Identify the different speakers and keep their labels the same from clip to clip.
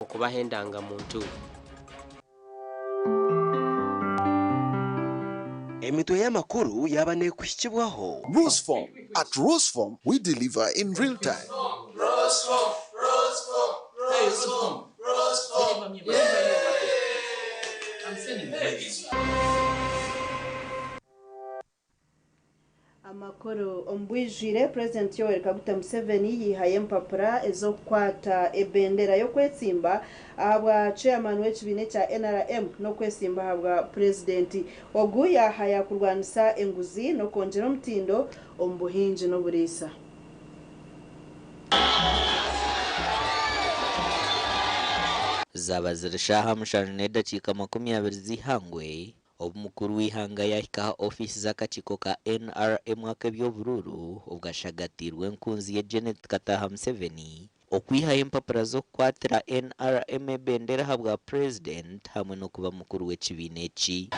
Speaker 1: okubaha endanga-muntu.
Speaker 2: Emitwe y'amakuru yaaba neekuhikibwaho.
Speaker 3: Rusform. At Rusform, we deliver in real time.
Speaker 4: Amakuru omu bwijwire, Purezidenti Yoweri Kaguta Museveni yihayo empapura ez'okukwata ebendera y'okwetsimba ahabwa Chairman w'ekibiina ekya NRM n'okwesimba ahabwa Purezidenti. Ogu yahaya kurwanisa enguzi n'okwongyera omutindo omu buhingi n'oburiisa.
Speaker 5: Zaaba ziri shaaha mushanju n'edakiika 20 z'eihangwe, obu mukuru w'eihanga yaahika aha ofiisi z'akakiiko ka NRM ak'eby'oburuuru obwashagatiirwe enkunzi ye Janet Kataaha Museveni okwihayo empapura z'okukwatira NRM ebendera ahabwa Purezidenti hamwe n'okuba mukuru w'ekibiina eki.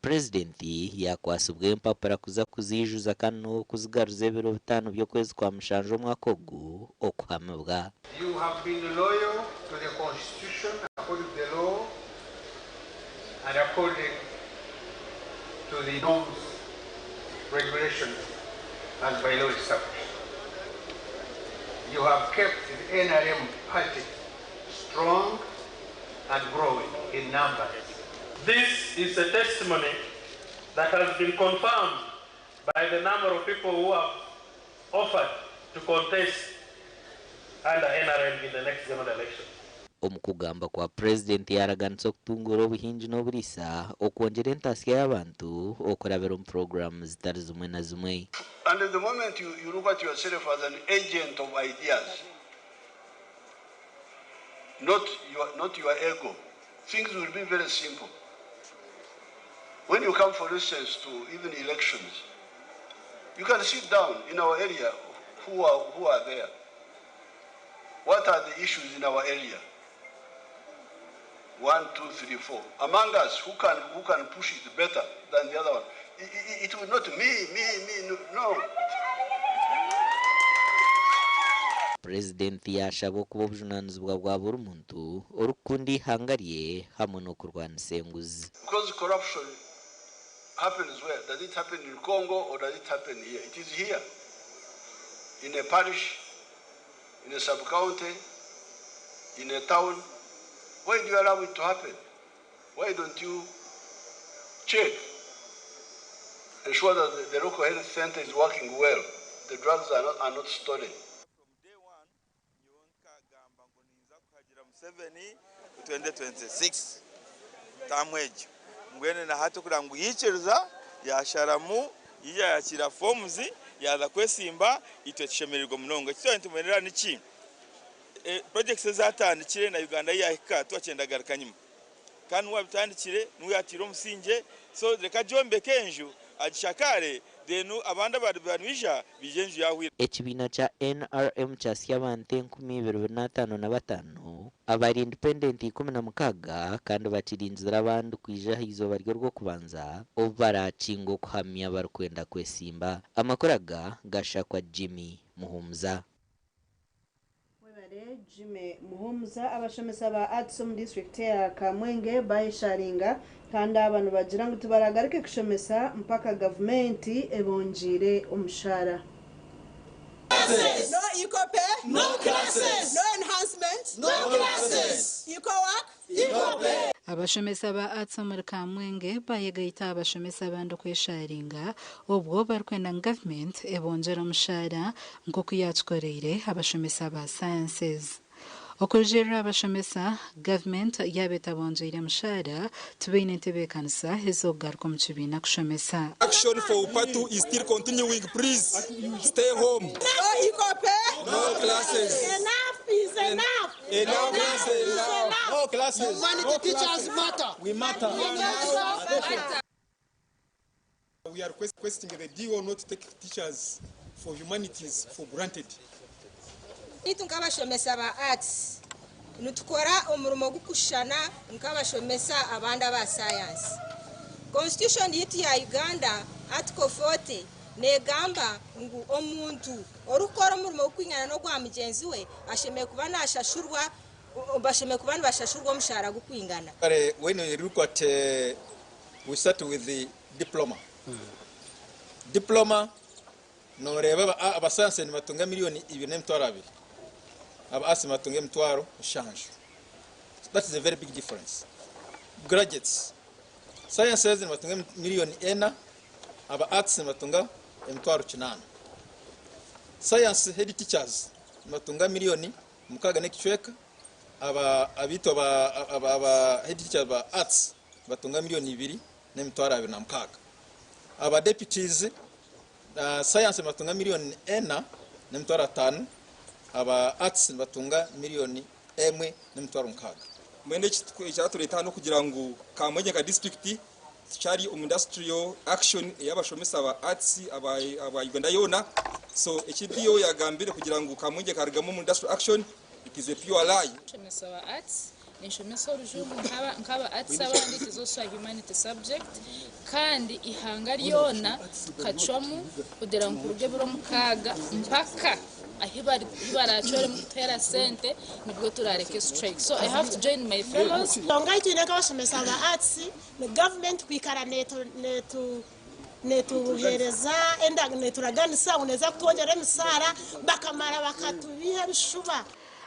Speaker 5: Purezidenti yaakwatsibwa empapura kuza kuziijuza kandi n'okuzigaruza ebiro bitaano by'okwezi kwa mushanju omwaka ogu okuhamibwa.
Speaker 6: You have been loyal to the constitution according to the law and according to the norms, regulations and by law established. You have kept the NRM party strong and growing in numbers.
Speaker 7: This is a testimony that has been confirmed by the number of people who have offered to contest under NRM in the next general election.
Speaker 5: Omu kugamba kwa Purezidenti yaaraganisa okutunguura obuhingi n'oburiisa, okwongyera entaasya y'abantu okurabira omu puroguraamu zitari zimwe na zimwe.
Speaker 8: And the moment you, you look at yourself as an agent of ideas, not your, not your ego, things will be very simple. When you come, for instance, to even elections, you can sit down in our area who are, who are there. What are the issues in our area? One, two, three, four. Among us, who can, who can push it better than the other one? It, it, it will not me, me, me, no.
Speaker 5: Purezidenti yaashaba okuba obujunaanizibwa bwa buri muntu orikukunda eihanga rye hamwe n'okurwanisa enguzi.
Speaker 8: Because corruption happens where? Does it happen in Congo or does it happen here? It is here. In a parish, in a sub-county, in a town. Why do you allow it to happen? Why don't you check, ensure that the, the local health center is working well, the drugs are not, are not stolen?
Speaker 9: Nyowe nkagamba ngu ninza kuhagira Museveni 2026 taamu egyo. Mbwenu na hati okugira ngu yaikiriza yaasharamu yaija yaakiira forms yaaza kwesimba itwe tushemereirwe munonga. Eki twaba nitumwerera niki? Projects ezatandikire na Uganda ahi yaahika tibakyenda kugaruka nyima. Kandi niwe abitandikire, niwe yaataire omusingye so reka agyombeke enju agishakaare then abandi abariba nibaija baije enju yaahwire.
Speaker 5: Ekibiina kya NRM kyasya abantu 2505, abari independent 16 kandi bakirinzire abandi kwija aha izooba ry'orwokubanza obu barakinga okuhamya abarikwenda kwesimba. Amakuru aga gashakwa Jimmy Muhumuza.
Speaker 4: Webare Jimmy Muhumuza. Abashomesa ba Arts omu disiturikiti eya Kamwenge bayesharinga kandi aba nibagira ngu tibaragaruke kushomesa mpaka gavumenti ebongiire omushara.
Speaker 10: No equal pay. No classes. No enhancement. No classes. Equal work. Equal pay.
Speaker 11: Abashomesa ba Arts omuri Kamwenge bayegaita aha bashomesa abandi okwesharinga obwo barikwenda ngu gavumenti ebongyere omushara nk'oku yakikoreire abashomesa ba Sciences. Okurugiirira aha bashomesa, gavumenti yaaba etabongyeire mushara, tibaine ntebeekanisa ez'okugaruka omu kibiina kushomesa.
Speaker 12: Action for Upatu is still continuing. Please stay home.
Speaker 10: No equal pay.
Speaker 12: No classes.
Speaker 10: Enough is enough.
Speaker 12: Enough is enough.
Speaker 10: No classes. Humanity teachers matter.
Speaker 12: We matter.
Speaker 10: Matter.
Speaker 12: We are requesting the DO not to take teachers for humanities for granted.
Speaker 13: Itwe nk'abashomesa ba Arts nitukora omurimo gurikushushana nk'abashomesa abandi aba Science. Constitution yaitu ya Uganda Article 40 negamba ngu omuntu orikukora omurimo gurikwingana n'ogwa mugyenzi we ashemereire kuba nashashurwa Bashemereire kuba nibashashurwa omushaara gukwingana.
Speaker 1: Kare when we look at we start with the diploma. Diploma noreeba aba science nibatunga 2,200,000, aba arts nibatunga 700,000. That is a very big difference. Graduates sciences nibatunga 4,000,000, aba arts nibatunga 800,000. Science head teachers nibatunga 6.5 million, aba abitwa aba head teachers ba arts batunga 2,226,000. Aba deputies science batunga 4,500,000, aba arts batunga 1,600,000.
Speaker 12: Mwene ekyatureeta hano kugira ngu Kamwengye nka district tukyari omu industrial action ey'abashomesa ba arts aba Uganda yoona. So eki DO yagambire kugira ngu Kamwengye karugamu omu industrial action, it is a pure lie.
Speaker 14: Nshomesa wa arts, ninshomesa Orujungu nk'aba arts abandi. It is also a humanity subject, kandi ihanga ryona kacwamu kugira ngu kuruga ebiro 6 mpaka ahi baracweremu kutuhera sente, nibwo turareke strike. So I have to join my fellows.
Speaker 10: Ensonga twine nk'abashomesa ba arts ni gavumenti kwikara netu netuhereza enda neturaganisa ngu neza kutwongyera emisaara, bakamara bakatubiha ebishuba.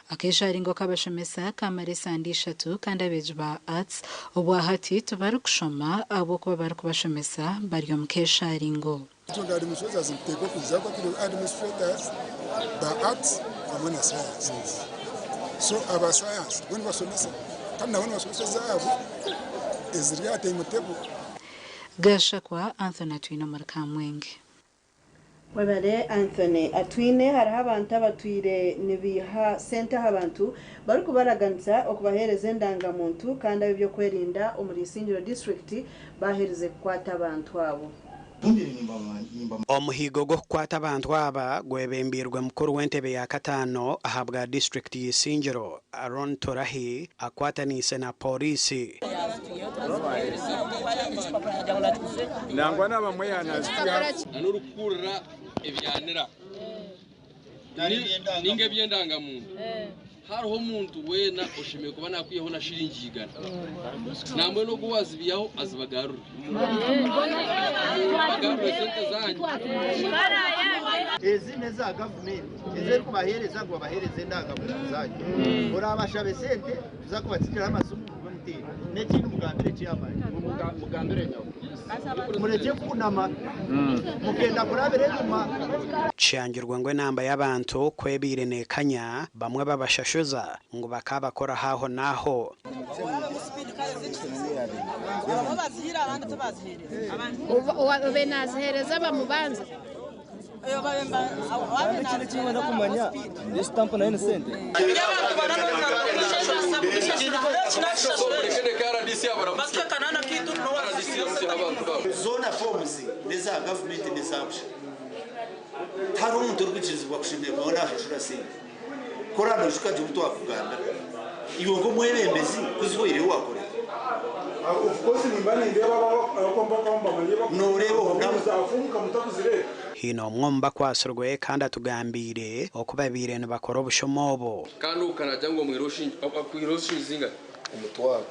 Speaker 11: Akesharingo k'abashomesa kamara esande 3, kandi abeegi ba arts obwahati tibarikushoma ahabw'okuba barikubashomesa bari omu kesharingo.
Speaker 15: Tunga administrators nteekwa kuza turi administrators ba arts hamwe na sciences. So aba science bo nibasomesa, kandi nabo nibasomesa zaabo eziri aha timetable.
Speaker 11: Gashakwa Anthony Atwine omuri Kamwenge.
Speaker 4: Webale Anthony Atwine. Hariho abantu abatwire nibiha sente aha bantu barikubaraganisa okubaheereza endangamuntu, kandi ab'ebyokwerinda omuri Isingiro district baheerize kukwata abantu abo.
Speaker 16: Omuhigo gw'okukwata abantu aba gwebembirwe mukuru w'entebe ya kataano ahabwa disitulikiti y'Isingiro, Aaron Turahi, akwataniise na pooriisi.
Speaker 6: Nangwa n'abamwe yanazitya.
Speaker 17: N'orukukurira ebyanira ninga ebyendangamuntu, hariho omuntu weena oshemereire kuba nakwihaho na shiringi 100, nambwenu ogu wazibiyaho azibagarure, bagarure sente zanyu.
Speaker 18: Ezi neza gavumenti ezerikubahereza ngu babahereze endangamuntu zanyu. Orabashabe sente tuza kubatsindiraho amasimu mutera n'ekindi. Mugambire chairman, mugambire nyawe, mureke kunama mugenda kurabira enyuma.
Speaker 16: Kishangirwe ngu enamba y'abantu kwebiire neekanya, bamwe babashashuza ngu bakabakora haho n'aho.
Speaker 19: Obe nazihereza bamubanza.
Speaker 20: Ekindi kimwe kumanya esitampu nayo ni sente.
Speaker 18: Zona forms neza gavumenti nezabusha, tari omuntu orikwikirizibwa kushemererwa nashashura sente. Korana ojukaje obu twakugambira iwe nk'omwebembezi kuzihweire wakora.
Speaker 15: Of course nimba nindeeba
Speaker 18: Noreeba obunamu.
Speaker 15: Zafunga mutakuzireba.
Speaker 16: Hino omwe omu bakwasirwe kandi atugambiire oku babiire nibakora obushomo obu.
Speaker 17: Kandi ukanagira ngo akwira oshingi zingahe?
Speaker 8: 10,000.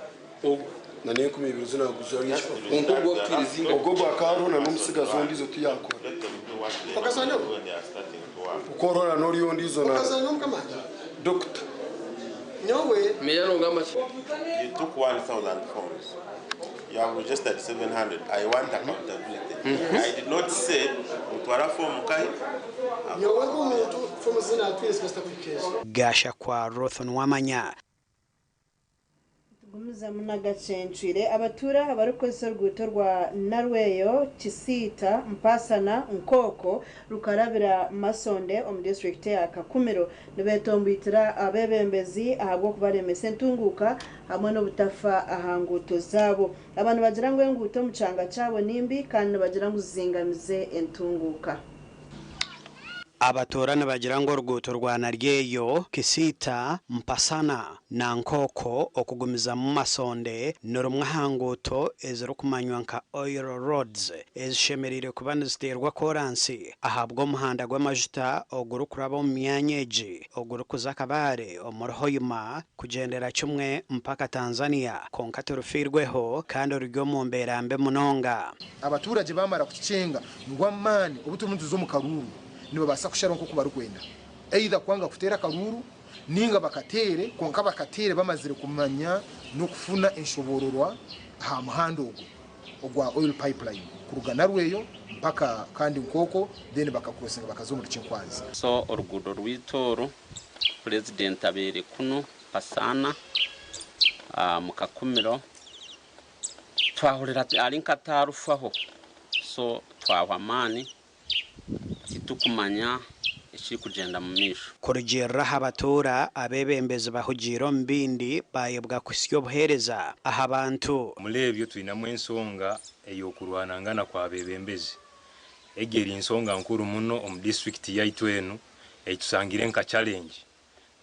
Speaker 17: Ogu
Speaker 8: na n'2000 zinaguza.
Speaker 17: Konka ogwo wakutwire zingahe?
Speaker 8: Ogwo gwakaroho na n'omusigazi ondiizo tiyakora ukorora n'ori ondiizo na dokita
Speaker 17: nyowe meya nogamba ki?
Speaker 21: You took 1,000 forms. You have registered 700. I want accountability. I did not say mutwara form kai.
Speaker 22: Nyowe nk'omuntu fomu zinatwire zikasita.
Speaker 16: Gashakwa Rothon Wamanya.
Speaker 4: Tugumizamu n'agacencwire. Abatura abarikukozesa oruguuto rwa Narweyo, Kisiita, Mpasana, Nkooko rukarabira Masonde omu disitulikiti ya Kakumiro nibetomboitira abebembezi ahabw'okubaremesa entunguuka hamwe n'obutafa aha nguuto zaabo. Abantu bagira ngu enguuto omu kyanga kyabo nimbi, kandi nibagira ngu zizingamize entunguuka.
Speaker 16: Abatuura nibagira ngu oruguuto rwa Naryeyo, Kisiita, Mpasana na Nkooko okugumizamu Masonde ni rumwe aha nguuto ezirikumanywa nka Oil Roads ezishemereire kuba niziteerwa koransi ahabw'omuhanda gw'amajuta ogurikuraba omu myanya egi ogurikuza Kabale omuri Hoima kugyendera kimwe mpaka Tanzania kwonka tirufiirweho kandi ruri omu mbeera mbi munonga.
Speaker 2: Abaturage bamara kukicenga ngu amaani obu turimu nituza omu karuuru nibabaasa kusharaho nk'oku barikwenda either kwanga kuteera akaruuru ninga bakateere kwonka bakateere bamazire kumanya n'okufuna enshoboororwa aha muhanda ogwo ogwa oil pipeline kuruga Narweyo mpaka kandi Nkooko then bakakurosinga bakaza omuri Kyenkwanzi.
Speaker 3: So oruguudo rwaitu oru Purezidenti abaire kunu Pasaana omu Kakumiro twahurira ari nk'ataarufaho so twahwa amaani titukumanya ekirikugyenda mu maisho.
Speaker 16: Kurugiirira aha batuura, abeebembezi bahugiire omu bindi baayebwa kuhitsya obuheereza aha bantu.
Speaker 23: Omuri ebyo twinemu ensonga ey'okurwanangana kw'abeebembezi. Egi eri nsonga nkuru muno omu disiturikiti yaitu enu ei tusangire nka challenge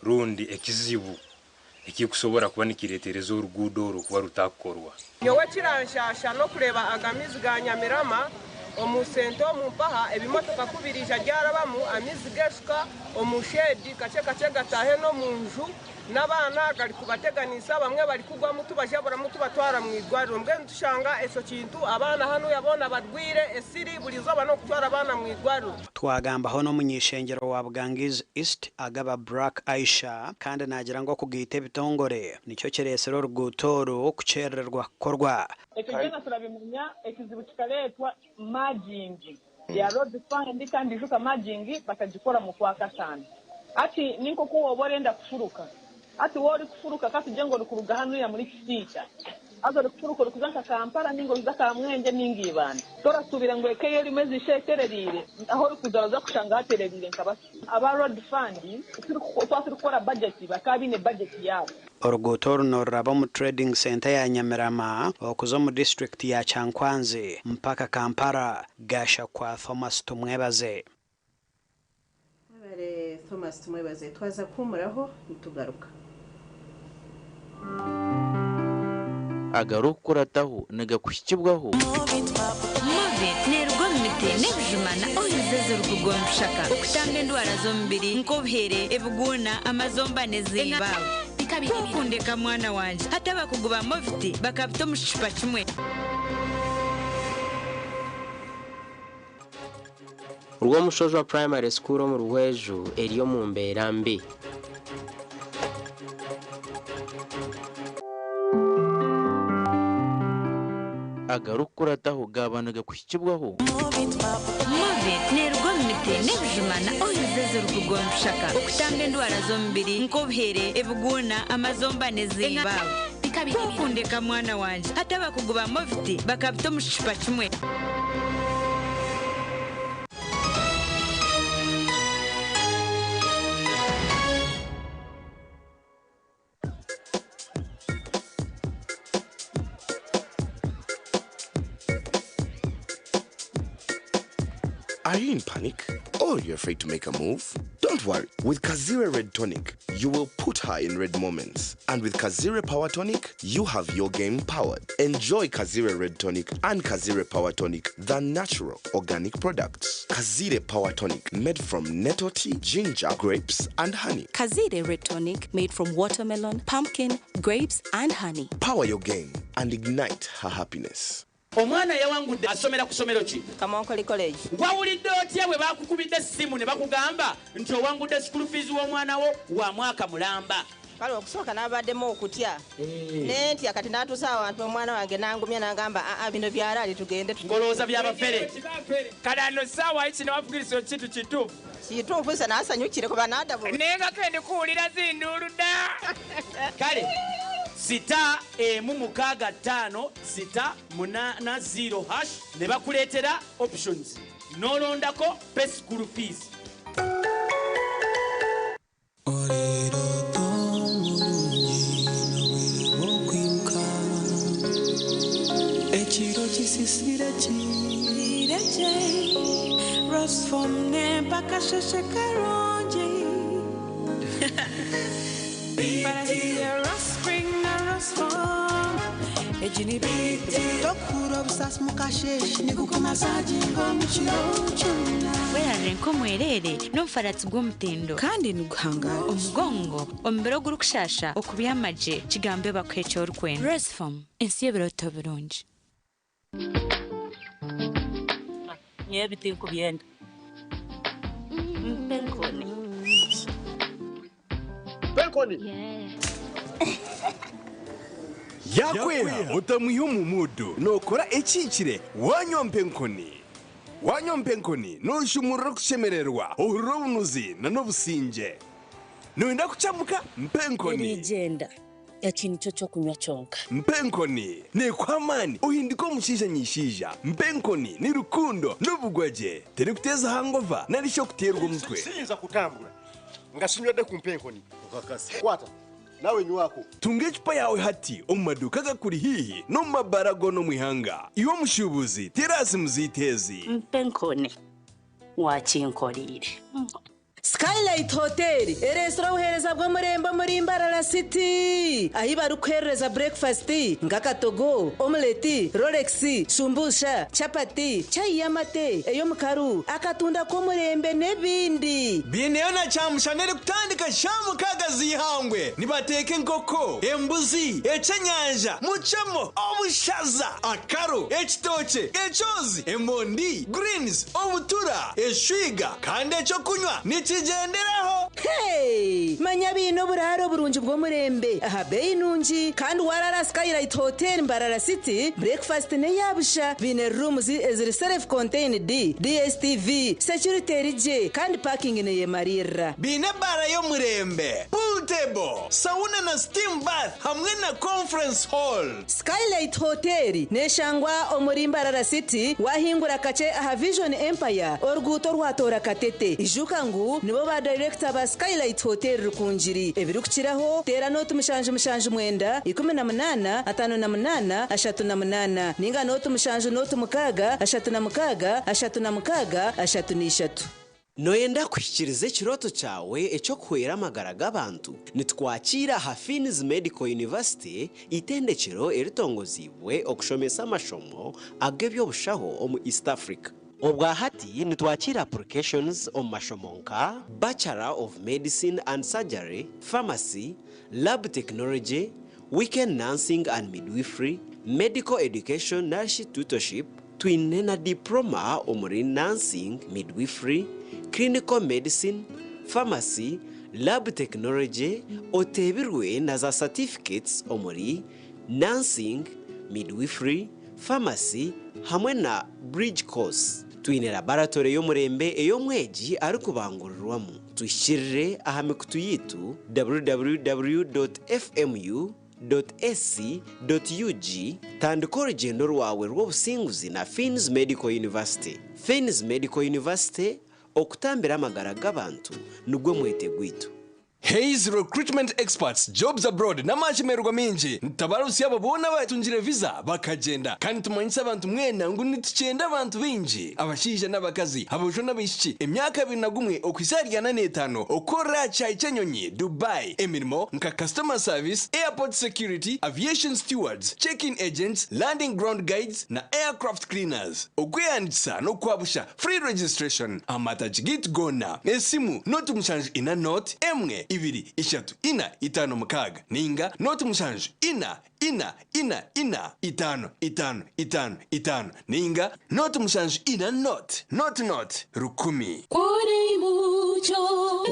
Speaker 23: rundi ekizibu ekirikusobora kuba nikireetereza oruguudo oru kuba rutakukorwa.
Speaker 24: Nyowe ekiranshasha n'okureeba aga maizi ga Nyamirama omu senta omu mpaha ebimotoka ku biriija byarabamu amaizi geshuka omu shedi kakye kakye gataahe n'omu nju n'abaana garikubateganisa abamwe barikugwamu tubajaburamu tubatwara mu irwariro mbwenu tushanga ekyo kintu abaana hanuya boona barwire esiri buri izooba n'okutwara abaana mu irwariro.
Speaker 16: Twagambaho n'omuny'eishengyero wa Bugangizi East, Agaba Brack Aisha kandi naagira ngu okugaita ebitongore nikyo kireetsire oruguuto oru kukyerererwa kukorwa.
Speaker 25: Ekyo kyona turabimanya ekizibu kikareetwa merging ya road fund kandi ijuka merging bakagikora mu kwakataano. Hati ninkoku wooba orenda kufuruka hati waaba orikufuruka katugire ngu orikuruga hanuya muri Kisiita haza orikufuruka orikuza nka Kampala ninga orikuza Kamwengye ninga Ibanda torasuubira ngu eka ei orimu eziisha etereriire ahu orikuza oraza kushanga hatereriire nka basyo. Aba road fund twaba turikukora budget bakaba baine budget yaabo.
Speaker 16: Oruguuto oru niruraba omu Trading Centre ya Nyamirama okuza omu disiturikiti ya Kyankwanzi mpaka Kampala. Gashakwa Thomas Tumwebaze.
Speaker 4: Mwebare Thomas Tumwebaze. Twaza kuhumuraho nitugaruka.
Speaker 26: Agarikukurataho nigakuhikibwaho.
Speaker 27: Movit neeruga omu miti n'ebijuma na oils ezirikuruga omu bishaka okutamba endwara z'omubiri nk'obuhere, ebiguuna, amazomba n'ezindi. Ku okundeka mwana wangye hati abakugu ba Movit bakabita omu kicupa kimwe.
Speaker 28: Rwomushojwa Primary School omu Rweju eri omu mbeera mbi.
Speaker 26: Agarikukurataho gaaba nigakuhikibwaho.
Speaker 27: Movit neeruga omu miti n'ebijuma na oils ezirikuruga omu bishaka okutamba endwara z'omubiri nk'obuhere, ebiguuna, amazomba n'ezindi. Ku okundeka mwana wangye hati abakugu ba Movit bakabita omu kicupa kimwe.
Speaker 29: Are you in panic? Or you're afraid to make a move? Don't worry. With Kazire Red Tonic, you will put her in red moments. And with Kazire Power Tonic, you have your game powered. Enjoy Kazire Red Tonic and Kazire Power Tonic, the natural organic products. Kazire Power Tonic, made from nettle tea, ginger, grapes, and honey.
Speaker 30: Kazire Red Tonic made from watermelon, pumpkin, grapes, and honey.
Speaker 29: Power your game and ignite her happiness.
Speaker 31: Omwana yawangudde asomera ku ssomero ki?
Speaker 13: Kamonkoli College.
Speaker 31: Wawulidde otya bwe bakukubidde essimu ne bakugamba nti owangudde school fees w'omwana wo wa mwaka mulamba?
Speaker 13: Kale okusooka nabaddemu okutya nentya, kati natuusa awantu omwana wange nangumya nangamba, aa, bino byalaali, tugende.
Speaker 31: Ngolowooza byabafere.
Speaker 32: Kale ano saawa kino wafukiriza kintu kituufu.
Speaker 13: Kituufu, se nasanyukire kuba nadabu.
Speaker 32: Naye nga kendi kuwulira zinduulu dda.
Speaker 31: Kale star 1 6 5 star 8 0 hash ne bakuleetera options n'olondako pay school fees.
Speaker 33: Ekiro kisisire ki.
Speaker 1: Mpurire gye Rosfom n'empakasheshe karungi Barahiye Rospring na Rosfom egi ni biti
Speaker 5: Tokura obusasi mukasheshe nigukumasaginga omu kiro kyona
Speaker 27: Werarire nk'omwerere n'omufaratsi gw'omutindo
Speaker 5: kandi niguhangara
Speaker 27: omugongo omubiri ogurikushasha okubyama gye kigambe bakuhe eki orikwenda. Rosfom ensi y'ebirooto birungi.
Speaker 6: Nyowe ebi tinkubyenda. Mpa enkoni.
Speaker 8: Mpa enkoni.
Speaker 29: Yakweha otamwiha omu muudu nookora ekihikire wanywa mpa enkoni. Wanywa mpa enkoni nooshumurura okushemererwa, ohurira obunuzi n'obusingye. Nooyenda kucamuka? Mpa enkoni.
Speaker 6: Eriigyenda. Eki nikyo ky'okunywa kyonka.
Speaker 29: Mpa enkoni neekuha amaani ohinduke omushaija nyishaija. Mpa enkoni ni rukundo n'obugwagye. Terikuteeza hangova nari shi okuteerwa omutwe.
Speaker 8: Siyinza kutambura nga sinywedde ku mpa enkoni. Kwata nawe nywako.
Speaker 29: Tunga ecupa yaawe hati omu maduuka agakuri haihi n'omu mabaara goona omu ihanga. Iwe omushuubuzi, teera aha simu zaitu ezi.
Speaker 6: Mpa enkoni. Waakinkoreire.
Speaker 4: Skylight Hotel ereetsire obuheereza bw'omurembe omuri Mbarara City ahi barikuheerereza burekifasiti nk'akatogo, omuleti, rolex, shumbusha, chapati, chai y'amate, ey'omukaru, akatunda k'omurembe n'ebindi.
Speaker 29: Baineyo na kyamushana erikutandika shaaha mukaaga z'eihangwe. Nibateeka enkoko, embuzi, ekyenyanja, mucemo, obushaza, akaro, ekitookye, ekyozi, emondi, greens, obutura, eshwiga kandi ekyokunywa nikigyenderaho.
Speaker 4: Hey! Manya baine oburaaro burungi bw'omurembe aha beeyi nungi kandi waraara Skylight Hotel Mbarara City, breakfast n'eya busha. Baine rooms eziri self contained, DSTV, security eri gye kandi parking neyemariirira.
Speaker 29: Baine ebaara y'omurembe, pool table, sauna na steam bath hamwe na conference hall.
Speaker 4: Skylight Hotel neshangwa omuri Mbarara City wahingura kakye aha Vision Empire oruguuto orwatoora Katete. Ijuka ngu nibo ba dayirekita ba Skylight Hotel Rukungiri. Ebirikukiraho teera nooti 779 18 58 38 ninga nooti 7 nooti 6 36 36 33.
Speaker 7: Nooyenda kuhikiiriza ekirooto kyawe eky'okuhwera amagara g'abantu? Nitukwakiira aha Finn's Medical University, eitendekyero eritongoziibwe okushomesa amashomo ag'eby'obushaho omu East Africa. Obwa hati nitwakiira applications omu mashomo nka, Bachelor of Medicine and Surgery, Pharmacy, Lab Technology, Weekend Nursing and Midwifery, Medical Education narishi Tutorship, Twine na Diploma omuri Nursing, Midwifery, Clinical Medicine, Pharmacy, Lab Technology, oteebirwe na za Certificates omuri Nursing, Midwifery, Pharmacy hamwe na Bridge Course. Twine Laboratory y'omurembe ei omwegi arikubangurirwamu. Tuhikirire aha mikutu yaitu www.fmu. Ac.ug Tandika orugyendo rwawe rw'obusinguzi na Finn's Medical University. Finn's Medical University, okutambira amagara g'abantu nigwo mwete gwaitu.
Speaker 29: Hays Recruitment Experts Jobs Abroad n'amashemererwa maingi nitutabarutsya abo boona abatungire visa bakagyenda kandi nitumanyisa abantu mwena ngu nitukyenda abantu baingi abashaija n'abakazi aboojo n'abaishiki emyaka 21 okuhitsya ahari 45 okukorera aha kishaayi ky'enyonyi Dubai emirimo nka customer service, airport security, aviation stewards, check-in agents, landing ground guides na aircraft cleaners. Okwehandiikisa n'okwabusha, free registration, aha matagi gaitu goona. Esimu, 0 7 4 1 2 3 4 5 6 ninga 0 7 4 4 4 4 5 5 5 5 ninga 0 7 4 0 0 0 1000.
Speaker 4: Kuri mucyo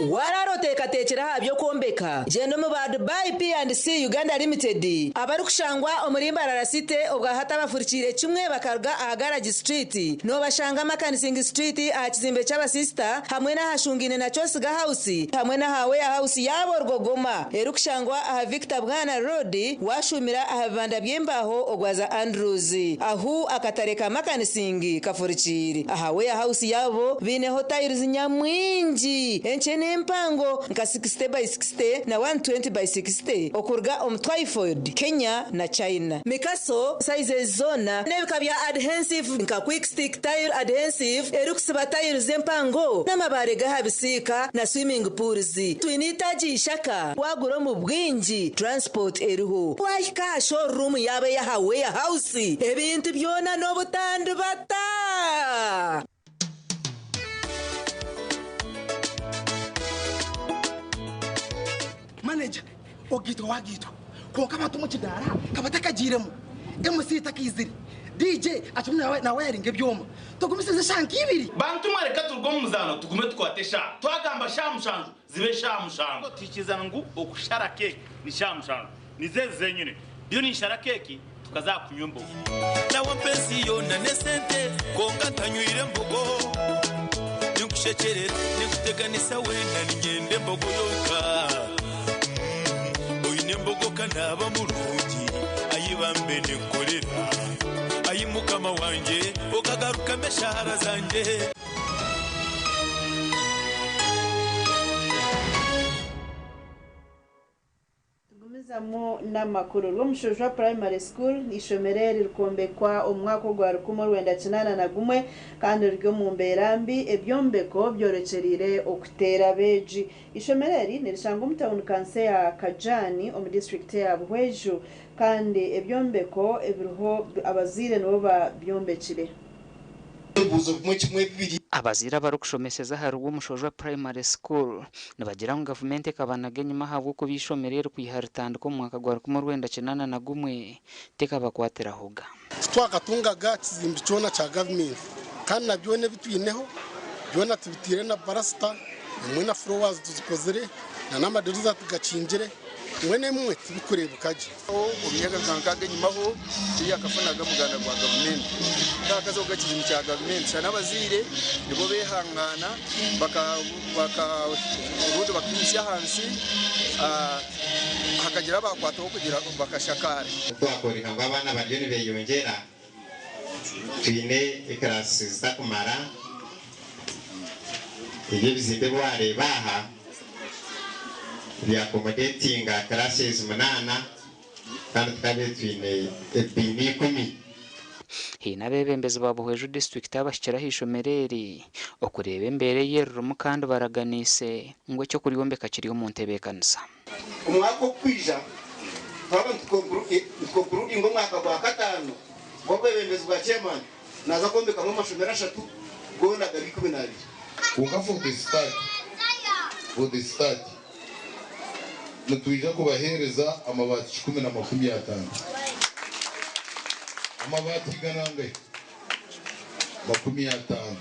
Speaker 4: Warara oteekateekire aha by'okwombeka gyenda omu ba Dubai P&C Uganda Limited abarikushangwa omuri Mbarara City obwa hati abafurikiire kimwe bakaruga aha Garage Street noobashanga Makanising Street aha kizimbe ky'abasisita hamwe n'ahashungaine na Kyosiga House hamwe n'aha Warehouse yaabo Rwogoma erikushangwa aha Victor Bwana Road washuumira aha bibanda by'embaaho ogwaza Andrews ahu akatare ka Makanising kafurikiire aha Warehouse yaabo baineho tiles nyamwingi.
Speaker 9: bwingi enkye n'empango nka 60 by 60 na 120 by 60 okuruga omu Twyford, Kenya na China. Mikaso sizes zoona n'ebika bya adhensive nka quick stick tile adhensive erikusiba tiles empango n'amabaare g'aha bisiika na swimming pools. Twine itaagi ishaka wagura omu bwingi transport eriho wahika aha showroom yaaba ey'aha warehouse ebintu byona n'obutandibata.
Speaker 10: Manager ogaitwa wagaitwa kwonka abantu omu kidaara kabatakagiiremu MC takaizire DJ akirimu nawayaringa ebyoma tugumisirize eshaaha nk'ibiri.
Speaker 11: Bantu mwe reka turuge omu muzaano tugume tukwate eshaaha. Twagamba shaaha mushanju zibe shaaha mushanju. Tuhikirizana ngu okushara keeki ni shaaha mushanju. Nizo ezi zenyine. Ndiyo ninshara keeki tukaza aha kunywa embogo.
Speaker 12: Nawe mpa ensi yoona n'esente kwonka ntanywire mbogo. Ninkushekyerera, ninkuteganisa weena niinyenda embogo yonka. Oine embogo ka naaba murungi, ai bambe ninkukorera. Ai Mukama wangye, okagarukamu eshaara zangye.
Speaker 4: Tugumizamu n'amakuru. Rwomushujwa Primary School n'eishomero eririkwombekwa omu mwaka ogwa 1981 kandi riri omu mbeera mbi ebyombeko byorekyereire okuteera abeegi. Eishomero eri nirishangwa omu tawuni kanso eya Kajani omu disiturikiti eya Buhweju kandi ebyombeko ebiriho abazaire nibo babyombekire.
Speaker 14: Abazaire abarikushomeseza ahari Rwomushojwa Primary School nibagira ngu gavumenti ekabanaga enyima ahabw'okuba eishomero eri kwiha ritandika omu mwaka gwa 1981 tekabakwatirahoga.
Speaker 15: Titwakatungaga kizimbi kyona kya gavumenti kandi na byona ebi twineho byona tubiteire na parasita emwe na floors tuzikozire na n'amadirisa tugakingire mbwenu emwe tibikureebeka gye.
Speaker 17: Omu myaka nka nkaaga enyimaho tiyakafunaga muganda gwa gavumenti. Tihakazaho ekizimbe kya gavumenti. Shana abazaire nibo behangaana baka baka obundi bakaihitsya ahansi hakagira abakwataho kugira bakashakaara.
Speaker 18: Twakoreka ngu abaana bariyo nibeyongyera, twine ekiraasi zitakumara, ebi ebizimbe ebi wareeba aha byakomodetinga classes munaana kandi tukabaire twine ebibiina ikumi.
Speaker 14: Haine abeebembezi ba Buhweju disiturikiti abahikire aha ishomero eri okureeba embeera ei eririmu kandi baraganiise ngu eky'okuryombeka kiri omu ntebeekanisa.
Speaker 19: Omwaka ogukwija twaba nitukonkurudinga omwaka gwa kataano gw'obwebembezi bwa chairman, naaza kwombekamu amashomero ashatu goona gari 12.
Speaker 20: Kwonka for the start, for the start, nitwija kubaheereza amabaati 150. Amabaati igana angahi? 50.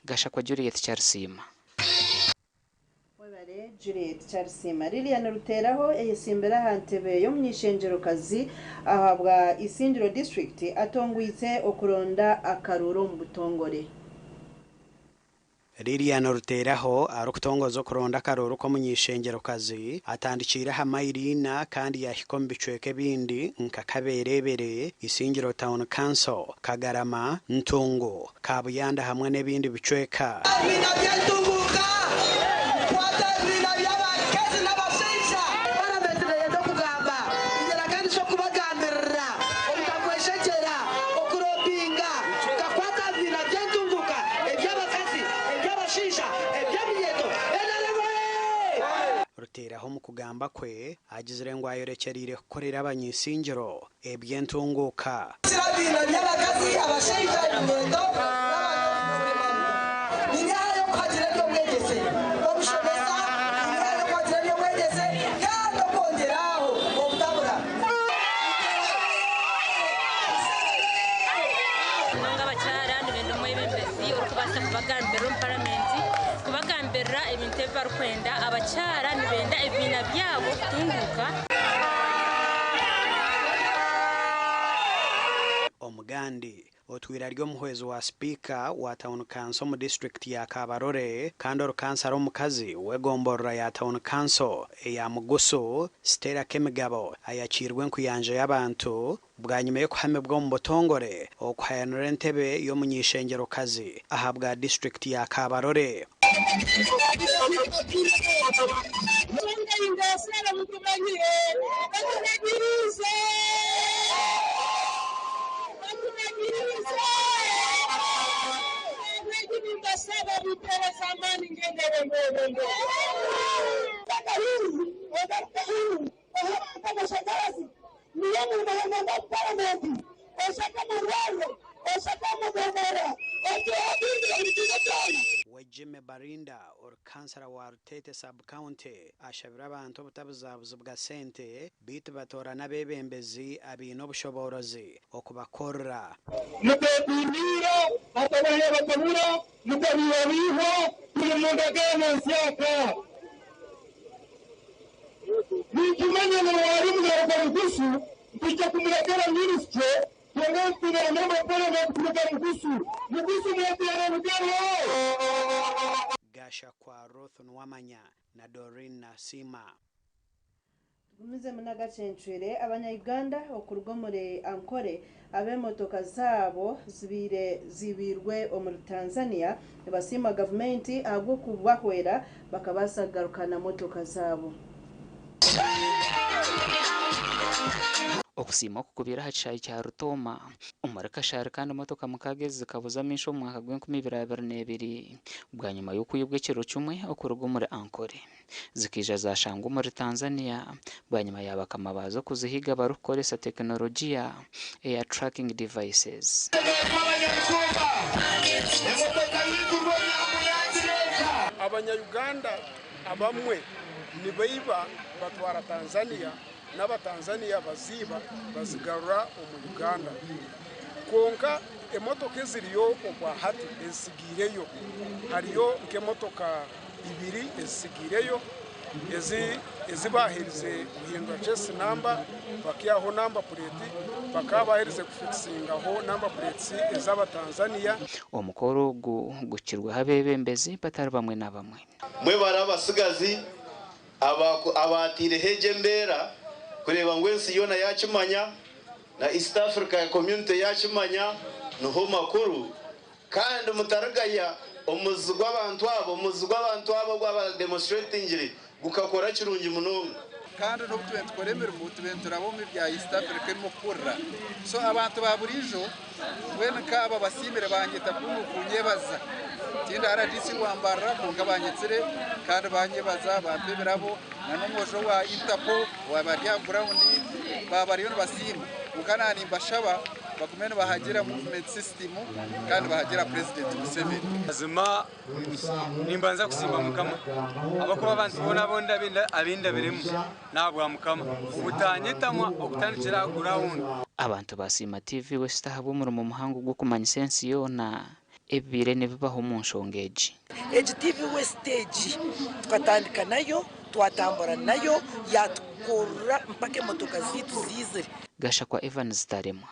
Speaker 14: Gashakwa Juliet Kyarisiima.
Speaker 4: Webare Juliet Kyarisiima. Lilian Ruteraho eyesimbire aha ntebe y'omuny'ishengyero-kazi ahabwa Isingiro district atongwitse okuronda akaruuru omu butongore.
Speaker 16: Lilian Ruteraho arikutongoza okuronda akaruuru k'omuny'ishengyero-kazi atandikiire aha mayiro ina kandi yahika omu bicweka ebindi nka Kabeerebere, Isingiro Town Council, Kagarama, Ntungu, Kabuyanda hamwe n'ebindi bicweka.
Speaker 21: Ebibiina by'entunguuka kukwata ebibiina by'abakazi n'abashaija. Paramenti neyenda okugamba ninyeraganisa okubagambirira obutakweshekyera, okurobinga nkakwata aha bibiina by'entunguuka eby'abakazi, eby'abashaija, eby'eminyeeto. NRM oyee!
Speaker 16: Ruteraho omu kugamba kwe agizire ngu ayorekyereire kukorera abany'Isingiro eby'entunguuka.
Speaker 21: Ebibiina by'abakazi, abashaija, eminyeeto n'abantu Ninyehayo kuhagira eby'obwegyese, obushomesa, ninyehayo kuhagira eby'obwegyese kandi okwongyera aho obutabura.
Speaker 22: Munonga abakyara nibenda omwebembezi orikubaasa kubagambirira omu paramenti, kubagambirira ebintu ebi barikwenda. Abakyara nibenda ebibiina byabo kutunguuka.
Speaker 16: Omugandi Otwire ari omuhwezi wa sipiika wa tauni kanso omu disiturikiti ya Kabarole kandi ori kansara omukazi w'egomborora ya tauni kanso eya Mugusu, Stella Kemigabo ayakiirwe enkuyanja y'abantu bwanyima y'okuhamibwa omu butongore okuhayanira entebe y'omuny'eishengyerokazi ahabwa disiturikiti ya Kabarole. We Jimmy Barinda ori kansara wa Ruteete sub-county ashabire abantu obutabuzabuzibwa sente beitu batoorane abeebembezi abaine obushoboorozi okubakorera.
Speaker 1: Muteetiinire, atabahe bakabura, mutabiihabiihwa, turi mu ndagaano nshyaka. Ninkimanya ngu waari mugaruka Mugusu, nitwija kumurekera minisitule, twonge nituteera memba wa paramenti kuruga Mugusu. Mugusu mweteere ebigaro!
Speaker 16: Gashakwa Ruth Nuwamanya na Doreen Nasiima.
Speaker 4: Tugumizemu n'agacencwire, Abanya-Uganda okuruga omuri Ankole ab'emotoka zaabo zibaire ziibirwe omuri Tanzania nibasiima gavumenti ahabw'okubahwera bakabaasa kugarukana motoka zaabo.
Speaker 14: Okusiima oku kubaire aha kishaayi kya Rutooma omuri Kashari kandi motoka mukaaga ezi zikabuza amaisho omu mwaka gw'enkumi ibiri abiri n'ebiri bwanyima y'okwibwa ekiro kimwe okuruga omuri Ankole. Zikaija zaashangwa omuri Tanzania bwanyima ya bakama baazo kuzihiga barikukoresa tekinologiya eya tracking devices.
Speaker 2: Abanya-Uganda abamwe nibaiba batwara Tanzania n'Abatanzania baziiba bazigarura omu Uganda. Kwonka emotoka eziriyo obwa hati ezitsigaireyo hariyo nk'emotoka ibiri ezitsigaireyo ezi ezi baaherize kuhindura chassis number bakihaho number plate bakaba baaherize kufikisingaho number plates ez'Abatanzania.
Speaker 14: Omukoro ogu gukirweho abeebembezi batari bamwe na bamwe.
Speaker 3: Mwebare abatsigazi abaataireho egi embeera kureeba ngu ensi yoona yaakimanya na East Africa Community yaakimanya niho makuru kandi mutarigaya omuzi gw'abantu aba, omuzi gw'abantu aba ogu abademonstratingire gukakora kirungi munonga.
Speaker 17: Kandi n'obu tube nitukora emirimo tube nituraba omu bya East Africa ebirimu kukurira. So abantu ba buriijo mbwenu nk'aba basiimire banyeta kunu kunyebaza. Tindi RDC wa Mbarara kwonka banyetsire kandi banyebaza bampa ebirabo na n'omwojo wa Interpol owaaba ari aha ground baaba bariyo nibasiima. Kwonka naaba nimbashaba bagume nibahagira movement system kandi nibahagira President Museveni.
Speaker 13: Mazima nimbanza kusiima Mukama ahabw'okuba abantu boona abu ndabiremu n'ahabwa Mukama obutanyetamwa okutandikira aha gurawundi.
Speaker 14: Abantu basiima TV West ahabw'omurimo muhango gw'okumanyisa ensi yoona ebibaire nibibaho omu nshonga egi.
Speaker 21: Egi TV West egi tukatandika nayo, twatambura nayo, yatukurura mpaka emotoka zaitu ziizire.
Speaker 14: Gashakwa Evans Taremwa.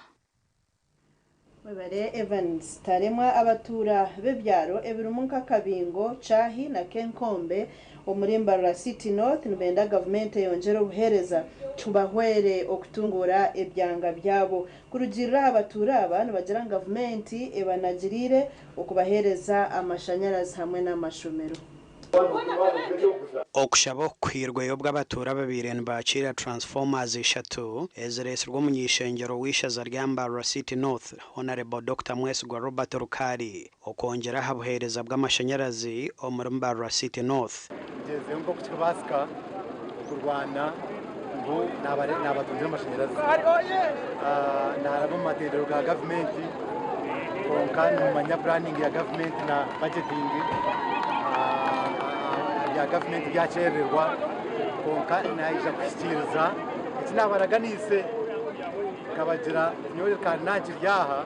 Speaker 4: Webare Evans Taremwa. Abatuura b'ebyaro ebirimu nka Kabingo, Chahi na Kenkombe omuri Mbarara City North nibenda gavumenti eyongyere obuheereza tubahwere okutunguura ebyanga byabo. Kurugiirira aha batuura aba nibagira ngu gavumenti ebanagiriire okubaheereza amashanyarazi hamwe n'amashomero.
Speaker 16: Okushaba okukwirweyo obw'abatuura babaire nibakiira transformers ishatu ezireetsirwe omuny'eishengyero w'eishaza rya Mbarara City North, Hon. Dr Mwesigwa Robert Rukari okwongyera aha buheereza bw'amashanyarazi omuri Mbarara City North.
Speaker 23: Ngyezeho nk'oku kirikubaasika okurwana ngu nabatungira amashanyarazi, naraba omu matendero ga gavumenti, kwonka nimumanya planning ya gavumenti na budgeting bya gavumenti byakyerererwa, kwonka naija kuhikiiriza eki nabaraganiise nkabagira nyowe kandi nankiri aha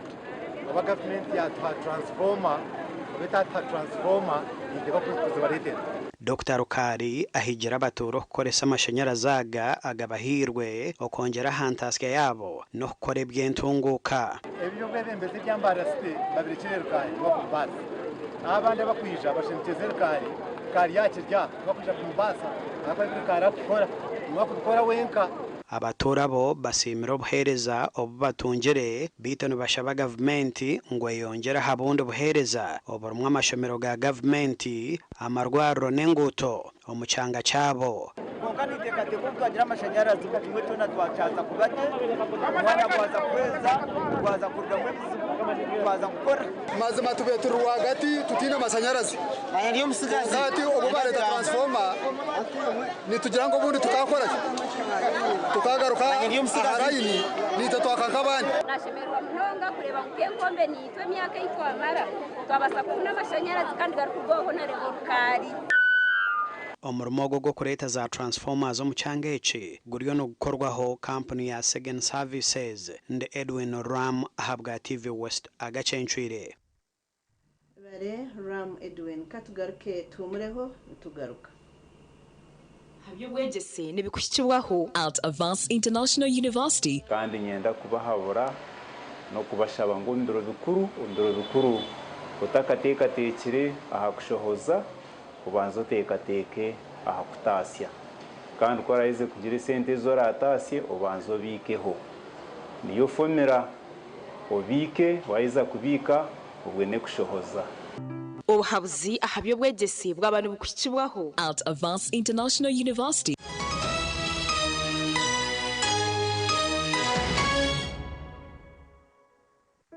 Speaker 23: oba gavumenti yatuha transformer oba etatuha transformer, ninteekwa kuzibareetera.
Speaker 16: Dokita Rukaari ahigire abatuura okukoresa amashanyarazi aga agabahairwe okwongyera aha ntaasya yaabo n'okukora eby'entunguuka.
Speaker 23: Eby'obwebembezi ebya Mbarara City babirekire Rukari nibakubibaasa. Abandi abakwija bashemekyeze Rukari, Rukari yaakirya tibakwija kumubaasa ahakuba ebi Rukari arikukora niwe arikubikora wenka.
Speaker 16: Abatuura bo basiimire obuheereza obu batungire beitu nibashaba gavumenti ngu eyongyere aha bundi buheereza oburimu amashomero ga gavumenti, amarwariro n'enguuto omu kyanga kyabo.
Speaker 5: Kwonka ninteekateeka obu twagira amashanyarazi buri kimwe kyona twakyaza kuba gye, omwanya gwaza kweza, gwaza kurugamu ebizibu, twaza kukora.
Speaker 6: Mazima tube turi rwagati tutaine mashanyarazi kwonka hati obu bareeta transformer nitugira ngu obundi tukakora ki tukagaruka aha layini naitwe twaka nk'abandi.
Speaker 7: Nashemererwa munonga kureeba ngu nk'enkombe niitwe emyaka ei twamara twabaasa kufuna amashanyarazi kandi garikuruga owa Honarebo Rukaari.
Speaker 16: Omurimo ogu ogw'okureeta za transformers omu kyanga eki guriyo nigukorwaho kampuni ya Segen Services. Ndi Edwin Ram ahabwa TV West agacencwire.
Speaker 4: Bare Ram Edwin. Katugaruke tuhumureho nitugaruka.
Speaker 8: Aha by'obwegyese nibikuhikibwaho.
Speaker 24: At Avance International University.
Speaker 29: Kandi niinyenda kubahabura n'okubashaba ngu omu biro bikuru, omu biro bikuru otakateekateekire aha kushohoza, obanze oteekateeke aha kutaasya. Kandi ku oraheze kugira esente ezi oraataasye, obanze obiikeho. Niyo fomira, obiike, waaheza kubiika obone kushohoza.
Speaker 8: Obuhabuzi aha by'obwegyese bwaba nibukuhikibwaho.
Speaker 24: At Avance International University.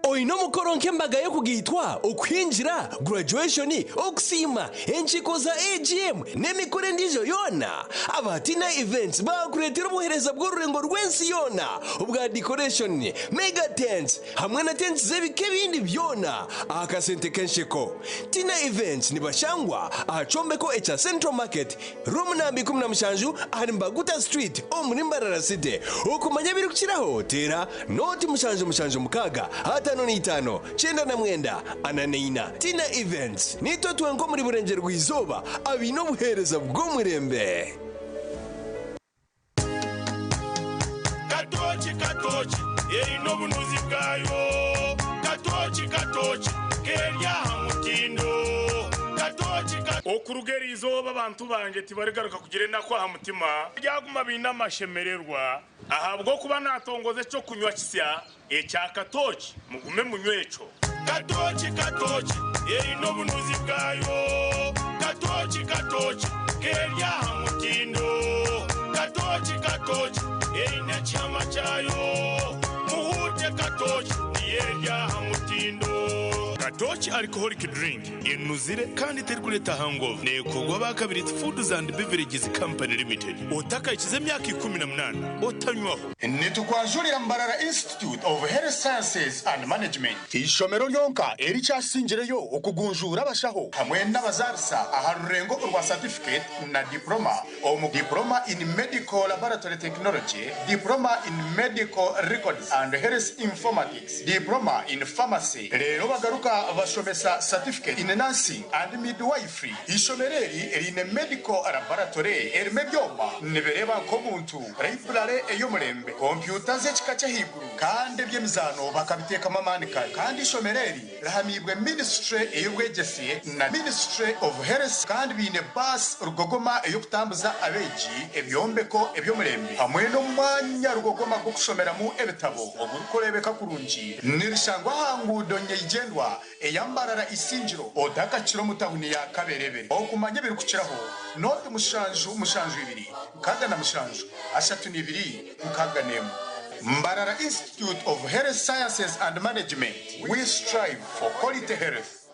Speaker 25: Oine omukoro nk'embaga y'okugaitwa, okuhingira, graduation, okusiima, enkiiko za AGM n'emikoro endiijo yoona? Aba Tina Events baakureetera obuheereza bw'orurengo rw'ensi yoona obwa decoration, mega tents hamwe na tents z'ebika ebindi byona aha kasente k'ensheko. Tina Events nibashangwa aha kyombeko ekya Central Market, Room namba 17 ahari Mbaguta Street omuri Mbarara City. Okumanya ebirikukiraho teera nooti 776 55 99 44. Tina Events, Niitwe twenka omuri Burengyerwa-izooba abaine obuheereza bw'omurembe.
Speaker 12: Katooki katooki eine obunuzi bwayo Katooki katooki keri aha mutindo Katooki ka.
Speaker 11: Okuruga eri izooba abantu bangye tibarigaruka kugira enaku aha mutima, baryaguma baine amashemererwa, ahabw'okuba naatongoza eky'okunywa kisya ekya katooki, mugume munywe ekyo.
Speaker 12: Katooki katooki eine obunuzi bwayo Katooki katooki keri aha mutindo Katooki katooki eine ekihama kyayo Muhuute katooki niyo eri aha mutindo. Katooki Alcoholic Drink enuzire kandi terikureeta hangover. Neekorwa aba Kabiriiti Foods and Beverages Company Limited. Otakahikize emyaka 18 otanywaho.
Speaker 26: Nitukwanjurira Mbarara Institute of Health Sciences and Management, eishomero ryonka erikyasingireyo okugunjuura abashaho hamwe n'abazaarisa aha rurengo orwa Certificate na Diploma omu Diploma in Medical Laboratory Technology, Diploma in Medical Records and Health Informatics, Diploma in Pharmacy reero bagaruka bashomesa Certificate in Nursing and Midwifery. Eishomero eri riine Medical Laboratory erimu ebyoma nibireeba nk'omuntu. Raiburare ey'omurembe, kompyuta z'ekika ky'ahaiguru kandi eby'emizaano bakabiteekamu amaani kare. Kandi eishomero eri rihamiibwe minisiture ey'obwegyese na Ministry of Health kandi baine baasi rugogoma ey'okutambuza abeegi, ebyombeko eby'omurembe hamwe n'omwanya rugogoma gw'okushomeramu ebitabo ogurikureebeka kurungi. Nirishangwa aha nguudo nyeigyendwa eya Mbarara Isingiro otakakira omu tahuni ya Kaberebere. Okumanya ebirikukiraho, nooti mushanju mushanju ibiri 67 32 61. Mbarara Institute of Health Sciences and Management, we strive for quality health.